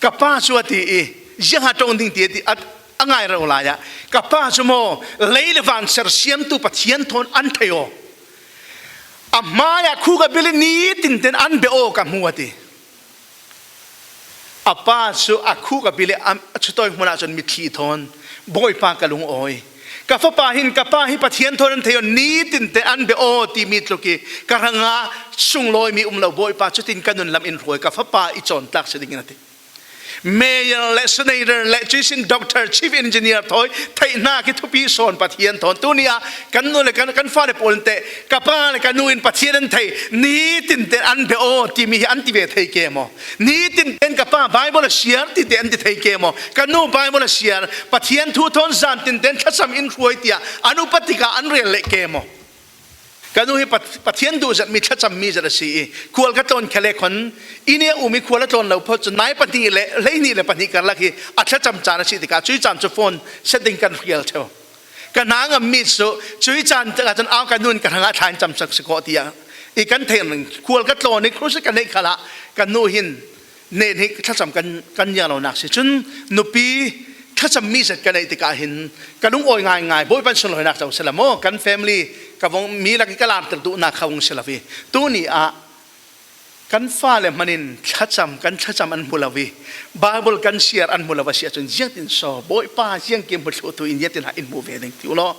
"Ka pa cu," a ti i, "ziangha ṭong ding," ti a ti, a, a ngai rero lai ah, "Ka pa cu maw, lei le van sersiamtu Pathian thawn an thei aw. A hmaiah khuk a bil i nitin ten an bia aw ka hmu," a ti. A pa cu a khuk a bil i a, a chutawi hmun ah cun mitthli thawn, "Bawipa, ka lungawi. Ka fapa hin ka pa hi Pathian thawn an thei aw, nitin ten an bia aw timi tluk i ka hrangah sunglawimi um lo, Bawipa, cutin ka nun lam in hruai, ka fapa i cawntlak si dingin," a ti. Mayor le senator le cuisin doctor, chief engineer thawi theih hna khi thupi sawn Pathian thawn tuni ah kan nu le kan, kan fale pawl in teh, "Ka pa le ka nu in Pathian an thei, nitin ten an bia aw," timi hi an ti ve thei ke maw? "Nitin ten ka pa Bible a siar," ti te an ti thei ke maw? "Ka nu Bible a siar, Pathian thu thawn zantin ten thlacam in hruai," tiah an upat tikah an rel leh ke maw? Ka nu hi Pat-, Pathian duh zet mi, thlacam mi zet a si i, khual ka tlawn khia le khuan, inn i a um i khual a tlawn lo phawt cun, nai pahnih le hleihnih le pahnih karlak hi a thlacam caan a si tikah, cui caan cu phone setting kan hrial ṭheu. Ka hna ngam mi cu, cui caan tikah cun, "Au, ka nu in ka hrangah thla in camsak si ko," tiah i kan theih ring. Khual ka tlawn i khuasit ka neih khalah ka nu hin nen hi thlacam kan, kan nia lonak si. Cun nupi thlacam mi zet ka neih tikah hin ka lungawi ngaingai, Bawipa in sunlawinak co si lo maw? Kan family ka vung mi lak i ka langhter duhnak kha vung si lo i, tuni ah kan fale hmanh in thlacam, kan thlacam an hmu lo i, Bible kan siar an hmu lo a si ahcun, ziangtin so Bawipa ziangkim hmu thluhtu in ziangtin ah in hmu ve ding ti u law.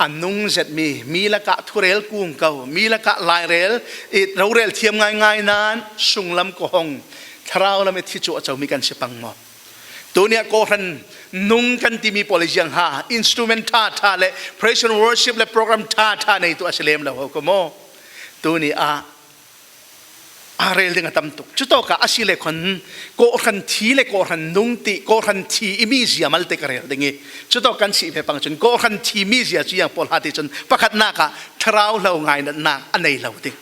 A nung zetmi, mi lakah thurel kung ko, mi lakah lairel i rorel thiam ngaingai nain sunglam kawhhong, thlarau lam i thi cuah comi kan si pang maw? Tuni ah kawhhran nung kan timi pawl i ziangha instrument ṭha ṭha le praise and worship le program ṭha ṭha neitu a si lem lo ho ko maw? Tuni ah aa rel ding a tam tuk. Cutawkah a si le khuan kawhhran thi le kawhhran nung ti, kawhhran thi i mizia malte ka rel ding i, cutawk kan sih ve pang cun kawhhran thi mizia cu ziang pawl ha ti cun pakhatnak ah thlarau hlo ngainatnak a nei lo ding,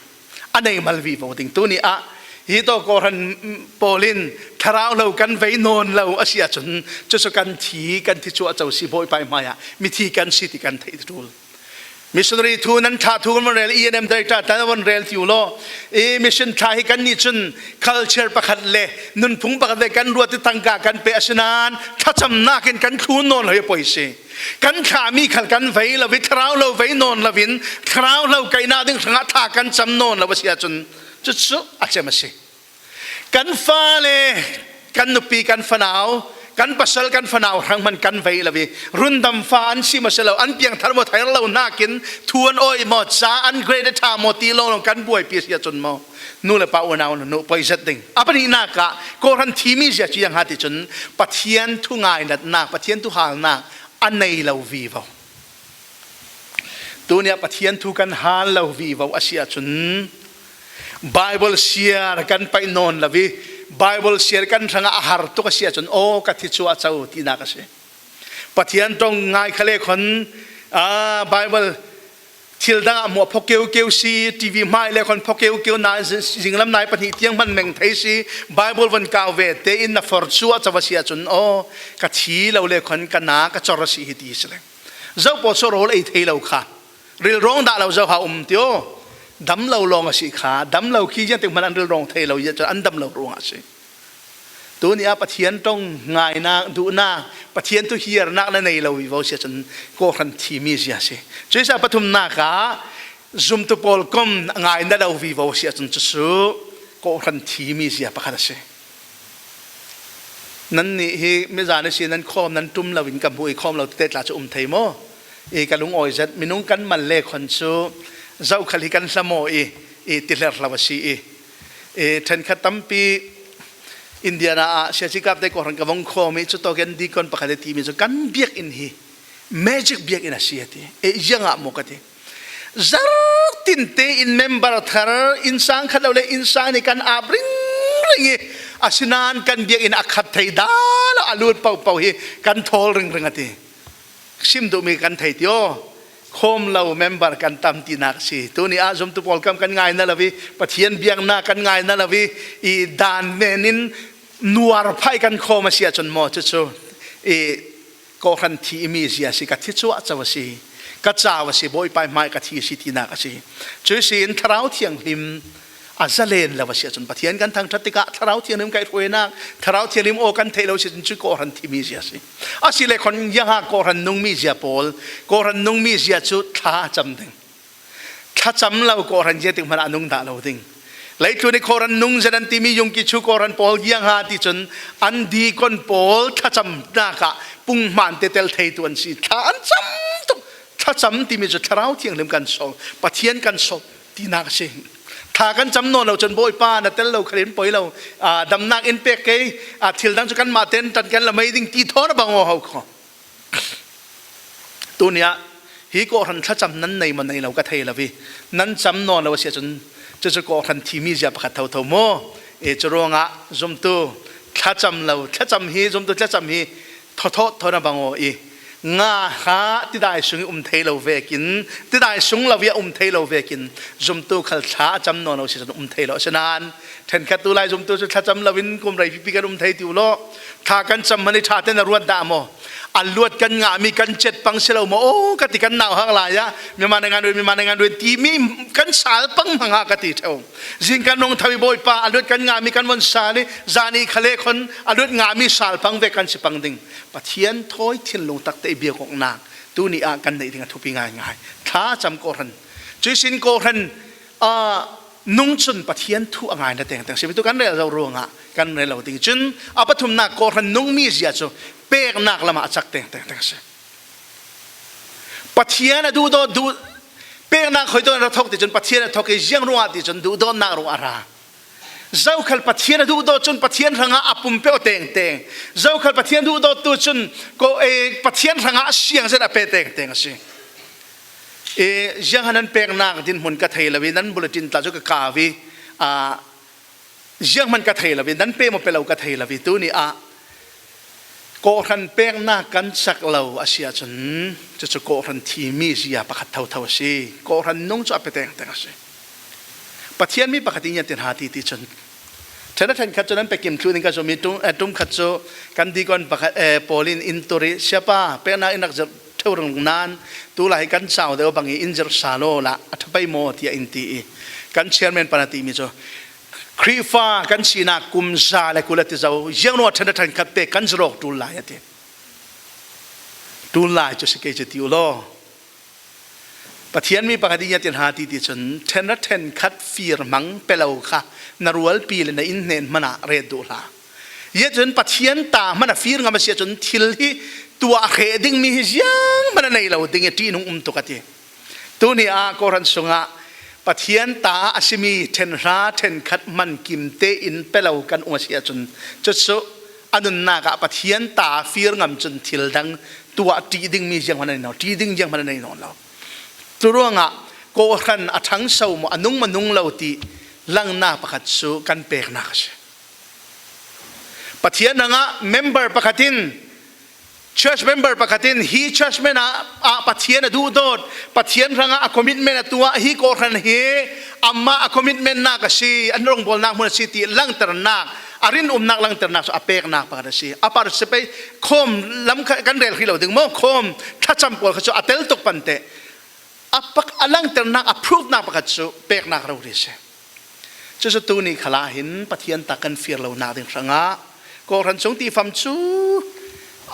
a nei mal vivo ding. Tuni ah hi tawh kawhhran pawl in thlarau hlo kan vei nawn lo a si ahcun, cucu kan thi, kan thi cuah co si, Bawipa i hmaiah mithi kan si ti kan theih ṭul. Missionary thu nan thlah thu kan von rel, E N M director tan von rel ti uh law. I mission thlah hi kan nih cun culture pakhat le nunphung pakhat ve kan ruat i tangka kan pe a si nan thlacamnak in kan thlun nawn lo hi a poi si. Kan thlahmi khal kan vei lo i thlarau lo vei nawn lo in thlarau lo kaihnak ding hrangah thla kan cam nawn lo a si ahcun cucu a cem a si. Kan fale, kan nupi, kan fanau, kan pasal, kan fanau hrang hman kan vei lo i rundam fa an si maw si lo, an piangthar maw thar lo nakin thu an awi maw, ca an grade a ṭha maw ti lawnglawng kan buaipi a si ahcun maw, nu le pa unau nu poi zet ding. A pahnihnak ah kawhhran thimi zia cu ziang ha ti cun Pathian thu ngainatnak, Pathian thu halnak a nei lo vivo. Tuni ah Pathian thu kan hal lo vivo a si ahcun Bible siar kan paih nawn lo i Bible siar kan hrangah a har tuk a si ahcun aw ka thi cuahco tinak a si. Pathian ṭong ngai khale khon, aa, Bible thil dangah hmuah phawk keukeu si, T V hmai le khon phawk keukeu na, zinglam nai pahnih tiang hman meng thei si, Bible von kau ve tein na for cuahco a si ahcun aw ka thi lo le khon ka na ka cor a si hi ti si le. Zo pawl cu rawl ei thei lo kha. Rilrawng dah lo zo ha um tio. Dam lo lawng a si kha. Dam lo khi ziangtik hmanh an rilrawng thei lo i cun an dam lo ruangah a si. Tuni ah Pathian ṭong ngainak, duhnak, Pathian thu hiarnak na nei lo vivo si ahcun kawhhran thimi zia a si. Cuisa pathumnak ah zumtu pawl kom ngainat lo vivo si ahcun cucu kawhhran thimi zia pakhat a si. Nannih hi mizan ihsin nan khawm, nan ṭum lo in ka hmuh i khawm lo tete tla cu um thei maw? I ka lungawi zet, minung kan mal le khon cu zokhal hi kan hla maw i, i ti hler hlo a si i, i ṭhenkhat tampi Indiana ah siaci kapte kawhhran ka vong khawm i, cutawk in deacon pakhat a timi cu kan biakinn hi magic biakinn a si a ti. E, ziangah maw ka ti. Zarh tinte in member thar innsang khat lo le innsang nih kan ap ringring i, asinain kan biakinn a khat thei dah lo a lut pohpoh hi kan thawl ringring a ti. Sim duhmi kan thei ti aw. Khawm lo member kan tam tinak a si. Tuni ah zumtu pawl kam kan ngaina lo i, Pathian biaknak kan ngaina lo i, i dan men in nuar phah i kan khawm a si ahcun maw cucu i kawhhran thimi zia a si, ka thi cuahco a si, ka cau a si, Bawipa hmai ka thi a si tinak a si. Cuihsin Thlarau Thianghlim a zalen lo a si ahcun Pathian kan thangṭhat tikah Thlarau Thianghlim kaihhruainak, Thlarau Thianghlim aw kan theih lo a si ahcun cu kawhhran thimi zia a si. A si le khon ziangha kawhhran nungmi zia pawl, kawhhran nungmi zia cu thla a cam ding. Thlacam lo kawhhran ziatik hmanh ah a nung dah lo ding. Leitlun i kawhhran nung zet an timi Yungkichu kawhhran pawl ziangha ti cun an deacon pawl thlacamnak ah punghman te tel theitu an si. Thla an cam tuk. Thlacam timi cu Thlarau Thianghlim kan sawm, Pathian kan sawm tinak a si. Thla kan cam nawn lo cun Bawipa na tel lo khal in poi lo, aa, damnak in pek kei, aa, thil dang cu kanmah ten ṭan kan la mei ding ti thawn a bang aw ho kho. Tuni ah hi kawhhran thlacam nan nei maw nei lo ka thei lo i, nan cam nawn lo a si ahcun cucu kawhhran thimi zia pakhat thotho maw? E, cu ruangah zumtu thlacam lo, thlacam hi, zumtu thlacam hi thawthawt thawn a bang aw i, nga hra tidai sung i um thei lo vekin, tidai sung lo i a um thei lo vekin zumtu khal thla a cam nawn lo a si ahcun um thei lo. Asinain ṭhenkhat tu lai zumtu cu thlacam lo in kum rei pipi kan um thei ti uh law, thla kan cam hmanh i ṭha te na ruat dah maw? A luat kan ngahmi kan cet pang si lo maw? Aw, ka ti kan nauhak lai ah, Myanmar naingan ruin, Myanmar naingan ruin timi kan sal pang hmang ha ka ti ṭheo. Zing kan rung tho i Bawipa, a luat kan ngahmi kan von sal i, zan i khale khon a luat ngahmi sal pang ve kan si pang ding. Pathian thawi thinlung takte i biakawknak tuni ah kan neih ding a thupi ngaingai. Thla cam kawhhran. Cuihsin kawhhran, aa, nung cun Pathian thu a ngaina tengteng si. Bitu kan rel zo ruangah kan rel lo ding. Cun a pathumnak kawhhran nungmi zia cu peknak lamah a cak tengteng teng si. Pathian a duhdawt, duh, peknak hoi tuan a ra thawk ti cun Pathian a thawk i ziang ruangah ti cun duhdawtnak ruang a ra. Zokhal Pathian a duhdawt cun Pathian hrangah a pumpe aw tengteng. Zokhal Pathian duhdawttu cun ko, e, Pathian hrangah siangzet a pe tengteng a si. E, ziangha nan peknak dinhmun ka thei lo i, nan bulletin tla cu ka kau i, aa, zianghman ka thei lo i, nan pe maw pe lo ka thei lo i, tuni ah kawhhran peknak kan cak lo a si ahcun, cucu kawhhran thimi zia pakhat thotho a si. Kawhhran nung cu a pe tengteng a si. Pathian mi pakhat in ziatin ha ti, ti cun, ṭhen a ṭhenkhat cu nan pekim thluh ding ka zummi ṭum, eh, ṭum khat cu kan deacon pakhat, eh, pawl in in tur i, Siapa, peknak in rak zirh Tho rung nan, tulai kan chau deuh bang i in zir sa lo la, a tha pei maw tiah in ti i. Kan chairman pan a timi cu, Khrihfa kan sinak kum za le kul a ti zo, ziang ruah ṭhen a ṭhen khat pek kan zir awk ṭul lai a ti. Ṭul lai cu si kei cu ti u law. Pathian mi pakhat i ngiat in ha ti ti cun, ṭhen a ṭhen khat fir hmang pe lo kha, na rualpi le na in hnen hmanah ret duh hlah. Ia cun Pathian ta hmanh a fir ngam a si ahcun thil hi tuah hreh dingmi hi zianghman a nei lo ding i ṭihnung um tuk a ti. Tuni ah Kawhhran sungah Pathian ta a simi ṭhen hra ṭhen khat hman kim tein pe lo kan um a si ahcun cucu a nunnak ah Pathian ta fir ngam cun thil dang tuah ṭih dingmi zianghman a nei nawn, ṭih ding zianghman a nei nawn lo. Cu ruangah Kawhhran a ṭhangso maw, a nung maw nung lo ti langnak pakhat cu kan peknak a si. Pathian hrangah member pakhat in, church member pakhat in, hi church member ah, ah Pathian a duhdawt, Pathian hrangah a commitment a tuah, hi kawhhran hi amah a commitment nak a si, an rawngbawlnak hmun a si ti langternak, a rinumnak langternak cu a peknak pakhat a si. A participate khawm lam kha kan rel hrih lo ding maw, khawm thlacam pawl kha cu a tel tuk pante. A pak, a langternak, a proof nak pakhat cu peknak rori a si. Cucu tuni khalah hin Pathian ta kan fir lonak ding hrangah kawhhran cung tifam cu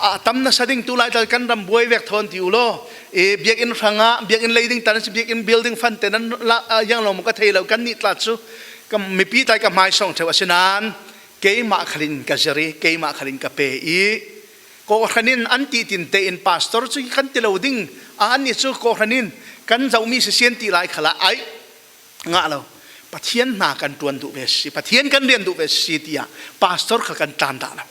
a tam nasa ding, tulai tal kan ram buai vek thawn ti u law, i biakinn hrangah, biakinn lei ding tan a si, biakinn building fund te nan la, a, yang lo maw ka thei lo, kan nih tla cu ka mipi tlai ka hmaisawng ṭheu a si nan, keimah khalin ka zir i, keimah khalin ka pe i, kawhhran in an ti tinte in pastor cu kan ti lo ding, a, annih cu kawhhran in kan zohmi sisian ti lai khalah ai ngah lo. Pathian hna kan ṭuan duh ve si, Pathian kan rian duh ve si tiah pastor kha kan tlan dah lo.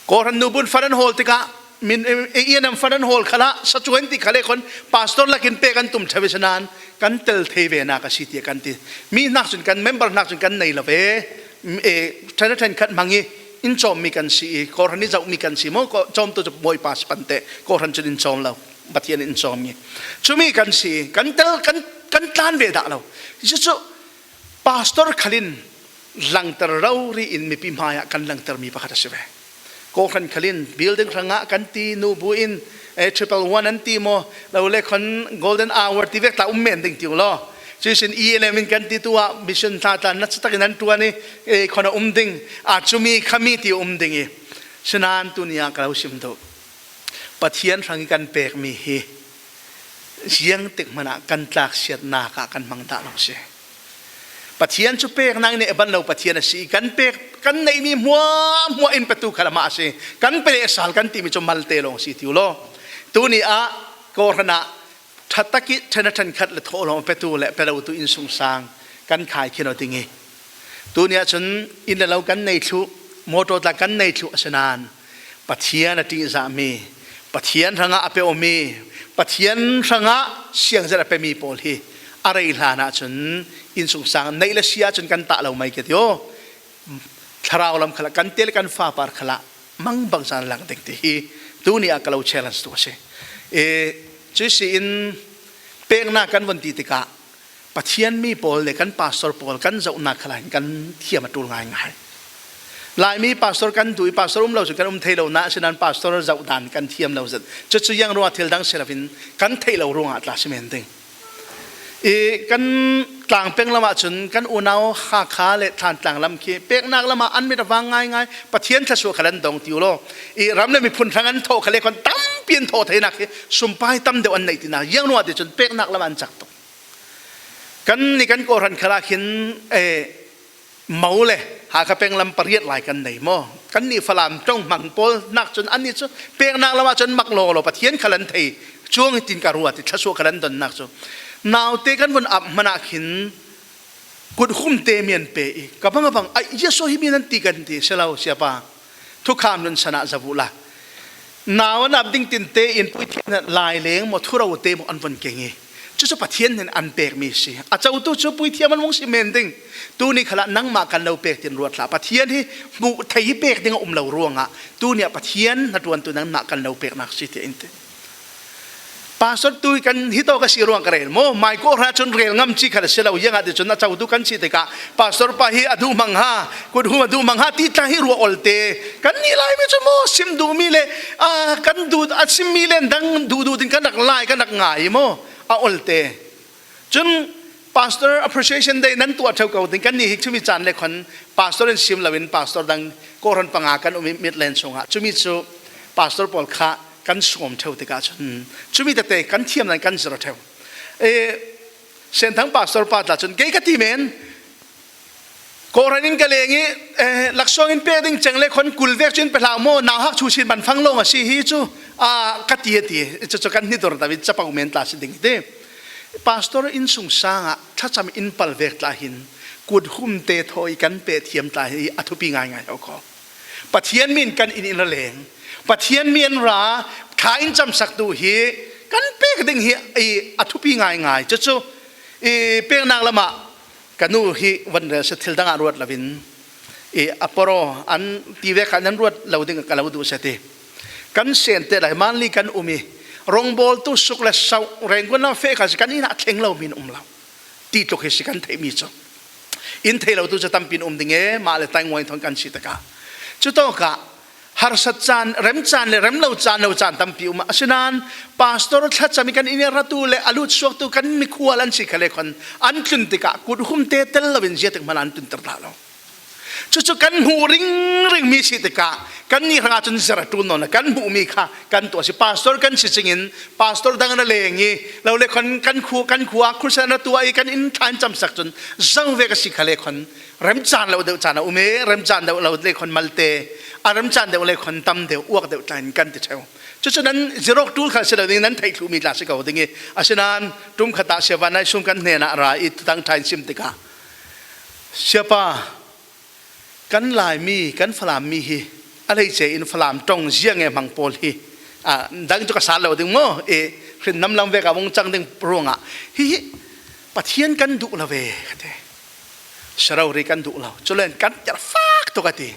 Kawhhran nu bun fan an hawl tikah, min, A N M fan an hawl khalah, sacuan ti khale khon pastor lakin pek an tum ṭheu i si nan, kan tel thei ve nak a si tiah kan ti. Mi hnak cun kan member hnak cun kan nei lo ve. E, ṭhen a ṭhen khat hmang i in cawmmi kan si i, kawhhran i zohmi kan si maw, kaw-, cawmtu cu Bawipa si pante, kawhhran cun in cawm lo, Pathian in cawm i. Cumi kan si i, kan tel, kan, kan tlan ve dah lo. Cucu pastor khalin langter rori in mipi hmaiah kan langtermi pakhat a si ve. Kawhhran khalin building hrangah kan ti, nu bu in, eh, triple one an ti maw, lo le khon golden hour ti vek tla um men ding ti u law. Cuihsin E L M in kan ti tu ah mission hla tla nasa takin an ṭuan i, eh, khon a um ding. A cumi khami ti a um ding i. Sinan tuni ah ka lo sim duh. Pathian hrang i kan pekmi hi ziangtik hmanh ah kan tlaksiatnak ah kan hmang dah lo si. Pathian cu peknak nih a ban lo Pathian a si i kan pek, kan neihmi hmuahhmuah in petu kha lamah a si. Kan pe le sal kan timi cu malte lawng a si ti u law. Tuni ah kawhhran ah ṭha tak i ṭhen a ṭhen khat le thawhlawm a petu le pe lotu innsungsang kan khai khin aw ding i, tuni ah cun inn le lo kan nei thluh, mawṭaw tla kan nei thluh a si nan, Pathian a ṭihzahmi, Pathian hrangah a pe awmi, Pathian hrangah siangzet a pemi pawl hi a rei hlan ahcun innsungsang neih le si ahcun kan tah lo mai ke ti aw. Thlarau lam khalah kan tel, kan fapar khalah mangbangza an lang ding ti hi tuni ah ka lo challenge tu a si. E, cuihsin peknak kan von ti tikah Pathian mi pawl le kan pastor pawl kan zohnak khalah hin kan thiam a ṭul ngaingai. Laimi pastor kan duh i, pastor um lo cun kan um thei lo, na sinan pastor zoh dan kan thiam lo zet. Cucu ziang ruangah thil dang si loin kan theih lo ruangah tla si men ding. I kan tlang peng lamah cun kan unau Hakha le Thantlang lam khi peknak lamah an mit a vang ngaingai, Pathian thluasuah khal an dong ti u law. I ram le miphun hrang an thawh khal le khon tampi an thawh theinak khi sumpai tam deuh an neih tinak ziang ruangah ti cun peknak lamah an cak tuk. Kan ni kan kawhhran khalah khin, eh, Mo le Hakha peng lam pariat lai kan nei maw? Kan nih Falam ṭong hmang pawl nak cun annih cu peknak lamah cun mak law law Pathian khal an thei cuang i tin ka ruat i thluasuah khal an donnak cu naute kan vun ap hmanh ah khin kut hum te mian pe i ka bang a bang ai Jesuh hi mi nan ti kan ti si lo, siapa. Thukham nun san ah zoh uh la. Nau an ap ding tin tein puithiam in lai leng maw, thuro te maw an von keng i. Cucu Pathian nih an pekmi si. A cotu cu puithiam an vung si men ding. Tuni khalah nangmah kan lo pek tin ruat hlah. Pathian hi hmuh thei hi pek ding a um lo ruangah tuni ah Pathian hnaṭuantu nangmah kan lo peknak si tiah in ti. Pastor tu kan hi tawh ka si ruang ka rel maw, mai kawhra cun rel ngam ci khat a si lo, ziangah ti cun a cotu kan si tikah, pastor pa hi a duh hmang ha, kuthum a duh hmang ha, ti tla hi ruah olte kan ni lai mi cu maw, sim duhmi le, ah, kan duh, a simmi le dang duh duh ding kan rak lai, kan rak ngai maw, a olte. Cun Pastor Appreciation Day nan tuah ṭheu ko ding, kan nih hi cumi caan le khon pastor in sim loin pastor dang kawhhran panga kan um i Midland chungah cumi cu pastor pawl kha kan sawm ṭheu tikah cun cumi tete kan thiam nan kan zir ṭheu. Eh, Senthang pastor pa tla cun kei ka ti men, kawhhran in ka leng i, eh, laksawng in pek ding ceng le khon kul vek cu in pe hlah maw, nauhak chu sin ban fang lawng a si hi cu, ah, ka ti a ti. Cucu kan hnidur ta i capo men tla si ding hi ti. Pastor innsungsang ah thlacam in pal vek tla hin kuthum te thawi kan pehthiam tla hi a thupi ngaingai ho ko. Pathian mi in kan inn in a leng, Pathian mi an ra, thla in camsak tu hi kan pek ding hi i a thupi ngaingai. Cucu i peknak lamah ka nu hi van rel si, thil dang ah ruat loin i a poro an ti vek kha nan ruat lo ding ka lo duh si ti. Kan sen te lai manli kan um i rongbawltu suk le sauh rengkuan lam feh kha si, kan inn ah thleng lo mi an um lo. Ti tluk hi si kan theihmi cu. In thei lo tu cu tampi an um ding e, mah le tainguai thawn kan si tikah. Cutawkah harsat caan, rem caan le rem lo caan, lo caan tampi um. Asinain pastor thlacam i kan inn i ratu le a lut suaktu kan mikhual an si khal le khon an tlun tikah kuthum te tel loin ziatik hmanh an tlunter dah lo. Cucu kan hmuh ringring mi si tikah, kannih hrangah cun zir a ṭul nawn lo, kan hmuhmi kha kan tuah si. Pastor kan si cingin, pastor dang na leng i, lo le khon kan khu, kan khua, crusade na tuah i, kan inn thla in camsak cun, zo vek a si khal le khon, rem caan lo deuh caan a um e, rem caan deuh lo le khon malte, a rem caan deuh le khon tam deuh, uak deuh tla in kan ti ṭheu. Cucu nan zirawk ṭul khal si lo ding, nan theih thluhmi tla si ko ding i, asinain ṭum khat ah Siapa Nai Sum kan hnenah ra i, Thutang ṭha in sim tikah, Siapa, kan Laimi, kan Falam mi hi a hleice in Falam ṭong ziang e hmang pawl hi, ah, dang cu ka sal lo ding maw? Eh, hrin namlam vek ah vung cang ding ruangah hihi Pathian kan duh lo ve, ka ti. Sarori kan duh lo. Culen kan tel fak tuk a ti.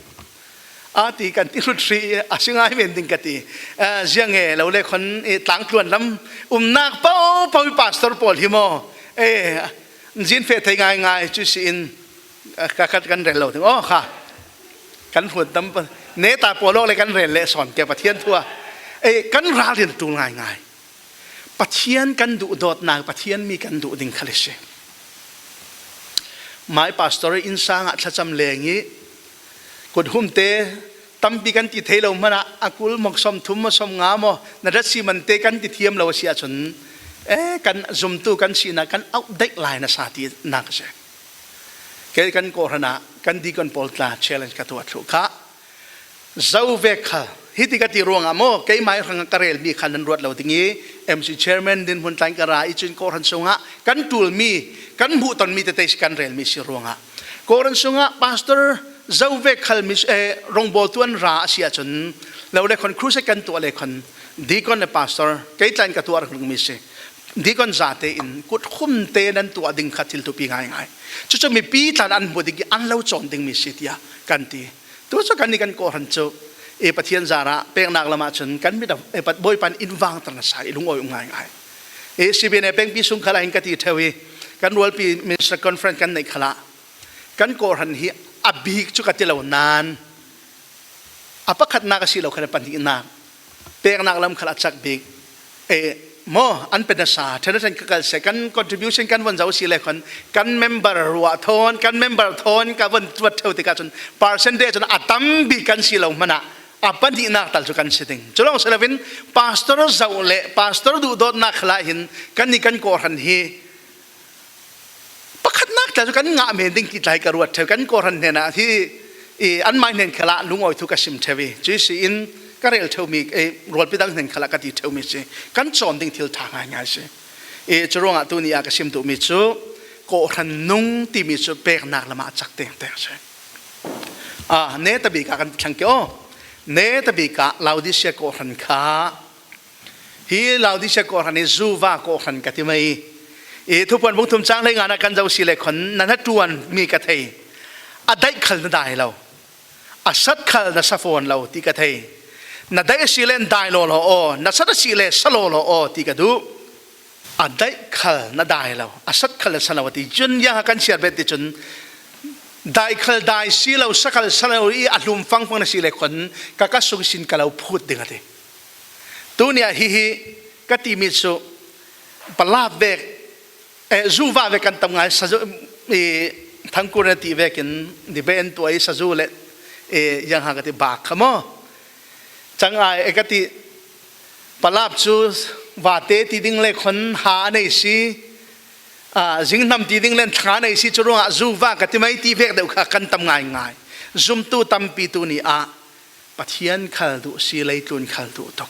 A ti kan ti hlut hri a si ngai men ding ka ti. Ah, ziang e lo le khon, eh, tlangtluan lam umnak paoh paoh i pastor pawl hi maw? Eh, zin feh thei ngaingai cu si in, ah, ka khat kan rel lo ding. Aw, kha. Kan hruat tam pa. Neta pawl awk le kan rel le sawn ke Pathian thu a. Eh, kan ral in ṭul ngaingai. Pathian kan duh dawtnak, Pathian mi kan duh ding khal a si. Mai pastor innsang ah thlacam leng i kuthum te tampi kan ti thei lo hmanh ah a kul maw, sawmthum maw, sawmnga maw, na dat si man te kan ti thiam lo a si ahcun, eh, kan zumtu kan sinak kan auh daih lai na sa ti nak a si. Kei kan kawhhran ah kan deacon pawl tla challenge ka tuah thluh kha. Zo vek khal, hiti ka ti ruangah maw, keimah hrang ka relmi kha nan ruat lo ding i, M C chairman dinhmun tlain ka ra i cun kawhhran sungah kan ṭulmi, kan hmuhtonmi tete si kan relmi si ruangah. Kawhhran sungah pastor zo vek khal mi, eh, rongbawltu an ra a si ahcun, lo le khon crusade kan tuah le khon, deacon le pastor, kei tlain ka tuah ringring mi si. Deacon zate in kutkhum te nan tuah ding kha thil thupi ngaingai. Cucu mipi tlan an hmuh ding i an lo cawn dingmi si tiah kan ti. Tu cu kannih kan kawhhran cu, eh, Pathian zarah peknak lam ahcun kan mit a, eh, Bawipa in vangter na sa i lungawi um ngaingai. Eh, C B N A pengpi sung khal ah hin ka ti ṭheu i kan rualpi Minister Conference kan neih khal ah kan kawhhran hi a bik cu ka ti lo nain a pakhatnak a si lo khan a pahnihnak peknak lam khal a cak bik. Eh, maw, an pe nasa, ṭhen a ṭhen ka kal seh, kan contribution kan von zo si le khon, kan member ruah thawn, kan member thawn ka von tuat ṭheu tikah cun, percentage cun a tam bik kan si lo hmanh ah, a pahnihnak tal cu kan si ding. Cu lawng si loin, pastor zoh le pastor duhdawtnak khal ah hin, kannih kan kawhhran hi, pakhatnak tla cu kan ngah men ding ti tla hi ka ruat ṭheu. Kan kawhhran hnenah hi, i, anmai hnen khal ah lungawi thu ka sim ṭheu i, cuih si in ka rel ṭheumi, eh, rualpi dang hnen khal ah ka ti ṭheumi si. Kan cawn ding thil ṭha ngaingai si. I, cu ruangah tuni ah ka sim duhmi cu kawhhran nung timi cu peknak lam ah a cak tengteng si. Ah, neta bik ah kan ti thlang ke aw. Neta bik ah Laodicea kawhhran kha Hi Laodicea kawhhran hi zuva kawhhran ka ti mai. I Thupuan bung thum cang hlei nga na kan zoh si le khon na hnaṭuan mi ka thei. A daih khal na dai lo. A sat khal na sa fawn lo ti ka thei. Na daih a si len dai lawlaw aw, na sat a si le sa lawlaw aw ti ka duh. A daih khal na dai lo, a sat khal na sa lo a ti. Cun ziang a kan siat bet ti cun daih khal dai si lo, sa khal sa lo i a hlum fangfang na si le khon ka ka sung sin ka lo phut ding a ti. Tuni ah hihi ka timi cu palap vek, eh, zu va vek kan tam ngai, sazu, i, thangkur na ti vekin ni ben tuai sazu le, eh, ziang a ka ti bak kha maw? Cang ai e ka ti, palap cu vate ti ding le khon ha a nei si, ah, zingnam ti ding le thla a nei si, cu ruangah zu va ka ti mai ti vek deuh kha kan tam ngaingai. Zumtu tampi tuni ah Pathian khal duh si, leitlun khal duh tuk.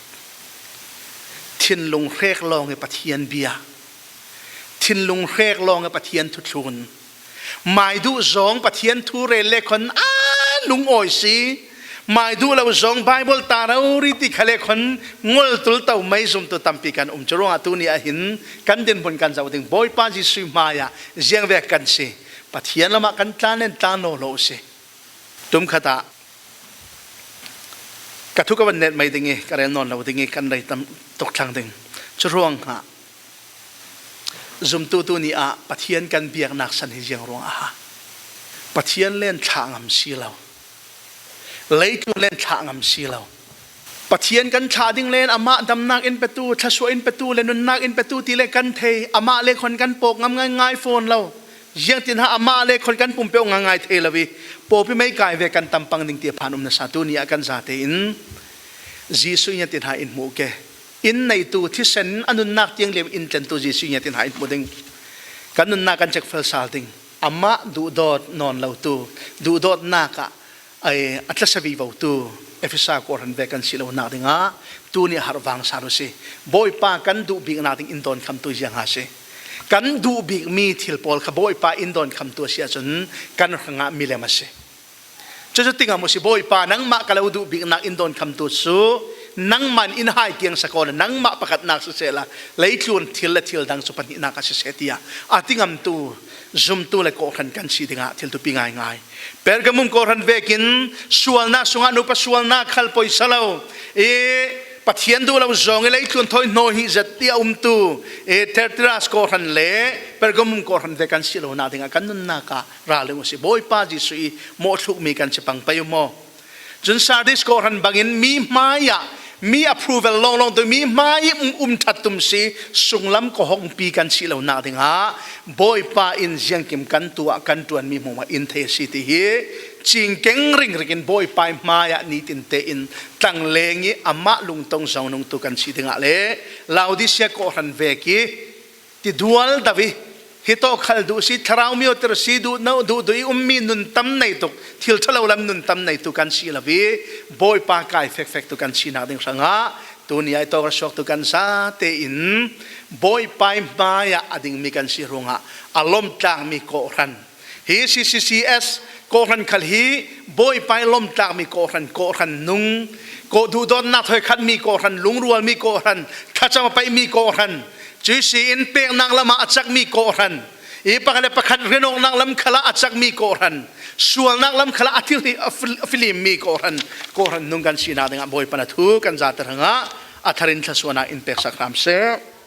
Thinlung hrek lawng i Pathian bia, thinlung hrek lawng i Pathian thuthlun, mai duh zong Pathian thu rel le khon a lungawi si, mai duh lo zong Baibal ta rori ti kha le khon ngol tul to mai zumtu tampi kan um. Cu ruangah tuni ah hin kan dinhmun kan zoh ding. Bawipa Jesuh hmaiah ziang vek kan si. Pathian lamah kan tlan len tlan lawlaw si. Tum khat ah ka thu ka van net mai ding i ka rel nawn lo ding i kan rei tam tuk thlang ding. Cu ruangah zumtu tuni ah Pathian kan biaknak san hi ziang ruang a ha. Pathian len thlah ngam si lo. Leitlun len thlah ngam si lo. Pathian kan thlah ding len amah damnak in petu, thluasuah in petu le nunnak in petu ti le kan thei. Amah le khon kan pawk ngam ngaingai fawn lo. Ziangtin ha amah le khon kan pumpeuh ngaingai thei lo i pawpi mei kai ve kan tampang ding ti a phan um nasa tuni ah kan zate in Jesuh in ziangtin ha in hmuh ke. In neitu thisen a nunnak tiang lio in tlentu Jesuh in ziangtin ha in hmuh ding. Kan nunnak kan cekfel sal ding. Amah duhdawt nawn lotu, duhdawtnak ah ai, a tlasa vivotu Efesa kawhhran ve kan si lonak dingah tuni a harh vang sal u si. Bawipa kan duh biknak ding in dawnkhamtu ziang a si. Kan duh bikmi thil pawl kha Bawipa in dawnkhamtu a si ahcun kan hrangah milem a si. Cucu tingam u si, Bawipa, nangmah ka lo duh biknak in dawnkhamtu cu nangmah in hai kiang sak awla nangmah pakhatnak sisehla leitlun thil le thil dang cu pahnihnak a siseh, tiah a tingamtu zumtu le kawhhran kan si dingah thil thupi ngaingai. Pergamum kawhhran vekin sualnak sungah nupa sualnak khal poisa lo i Pathian duh lo zong i leitlun thawi hnawi hi zet i a umtu i Tertiras kawhhran le Pergamum kawhhran ve kan si lonak dingah kan nunnak ah ral ding u si. Bawipa Jesuh i mawhthlukmi kan si pang pei u maw? Cun Sardis kawhhran bangin mi hmaiah mi approval lawnglawng tu, mi hmai um, um ṭhat tum si, sunglam kawhhongpi kan si lonak dingah Bawipa in ziangkim kan tuah, kan ṭuanmi hmuahhmuah in thei a si ti hi cingkeng ringring in Bawipa hmaiah nitin tein tlangleng i amah lungtong zong nungtu kan si dingah le Laodisia kawhhran vek i ti dual do i hi tawh khal duh si, thlarau miotir si, duh no, duh duh i ummi nun tam nei tuk, thil ṭha lo lam nun tam nei tu kan si lo i Bawipa kai fekfek tu kan sinak ding hrangah tuni ai tawk ra suak tu kan zate in Bawipa hmaiah a dingmi kan si ruangah a lawmtlakmi kawhhran. Hi C C C S kawhhran khal hi Bawipa lawmtlakmi kawhhran, kawhhran nung, kawh duhdawtnak thawi khatmi kawhhran, lungrualmi kawhhran, thlacam a paihmi kawhhran, cuih si in peknak lamah a cakmi kawhhran, i pakhat le pakhat rianawknak lam khalah a cakmi kawhhran, sualnak lam khalah a thil hi a fil-, a filimmi kawhhran, kawhhran nung kan sinak dingah Bawipa na thu kan zate hrangah a tharin thlasuahnak in peksak hram seh.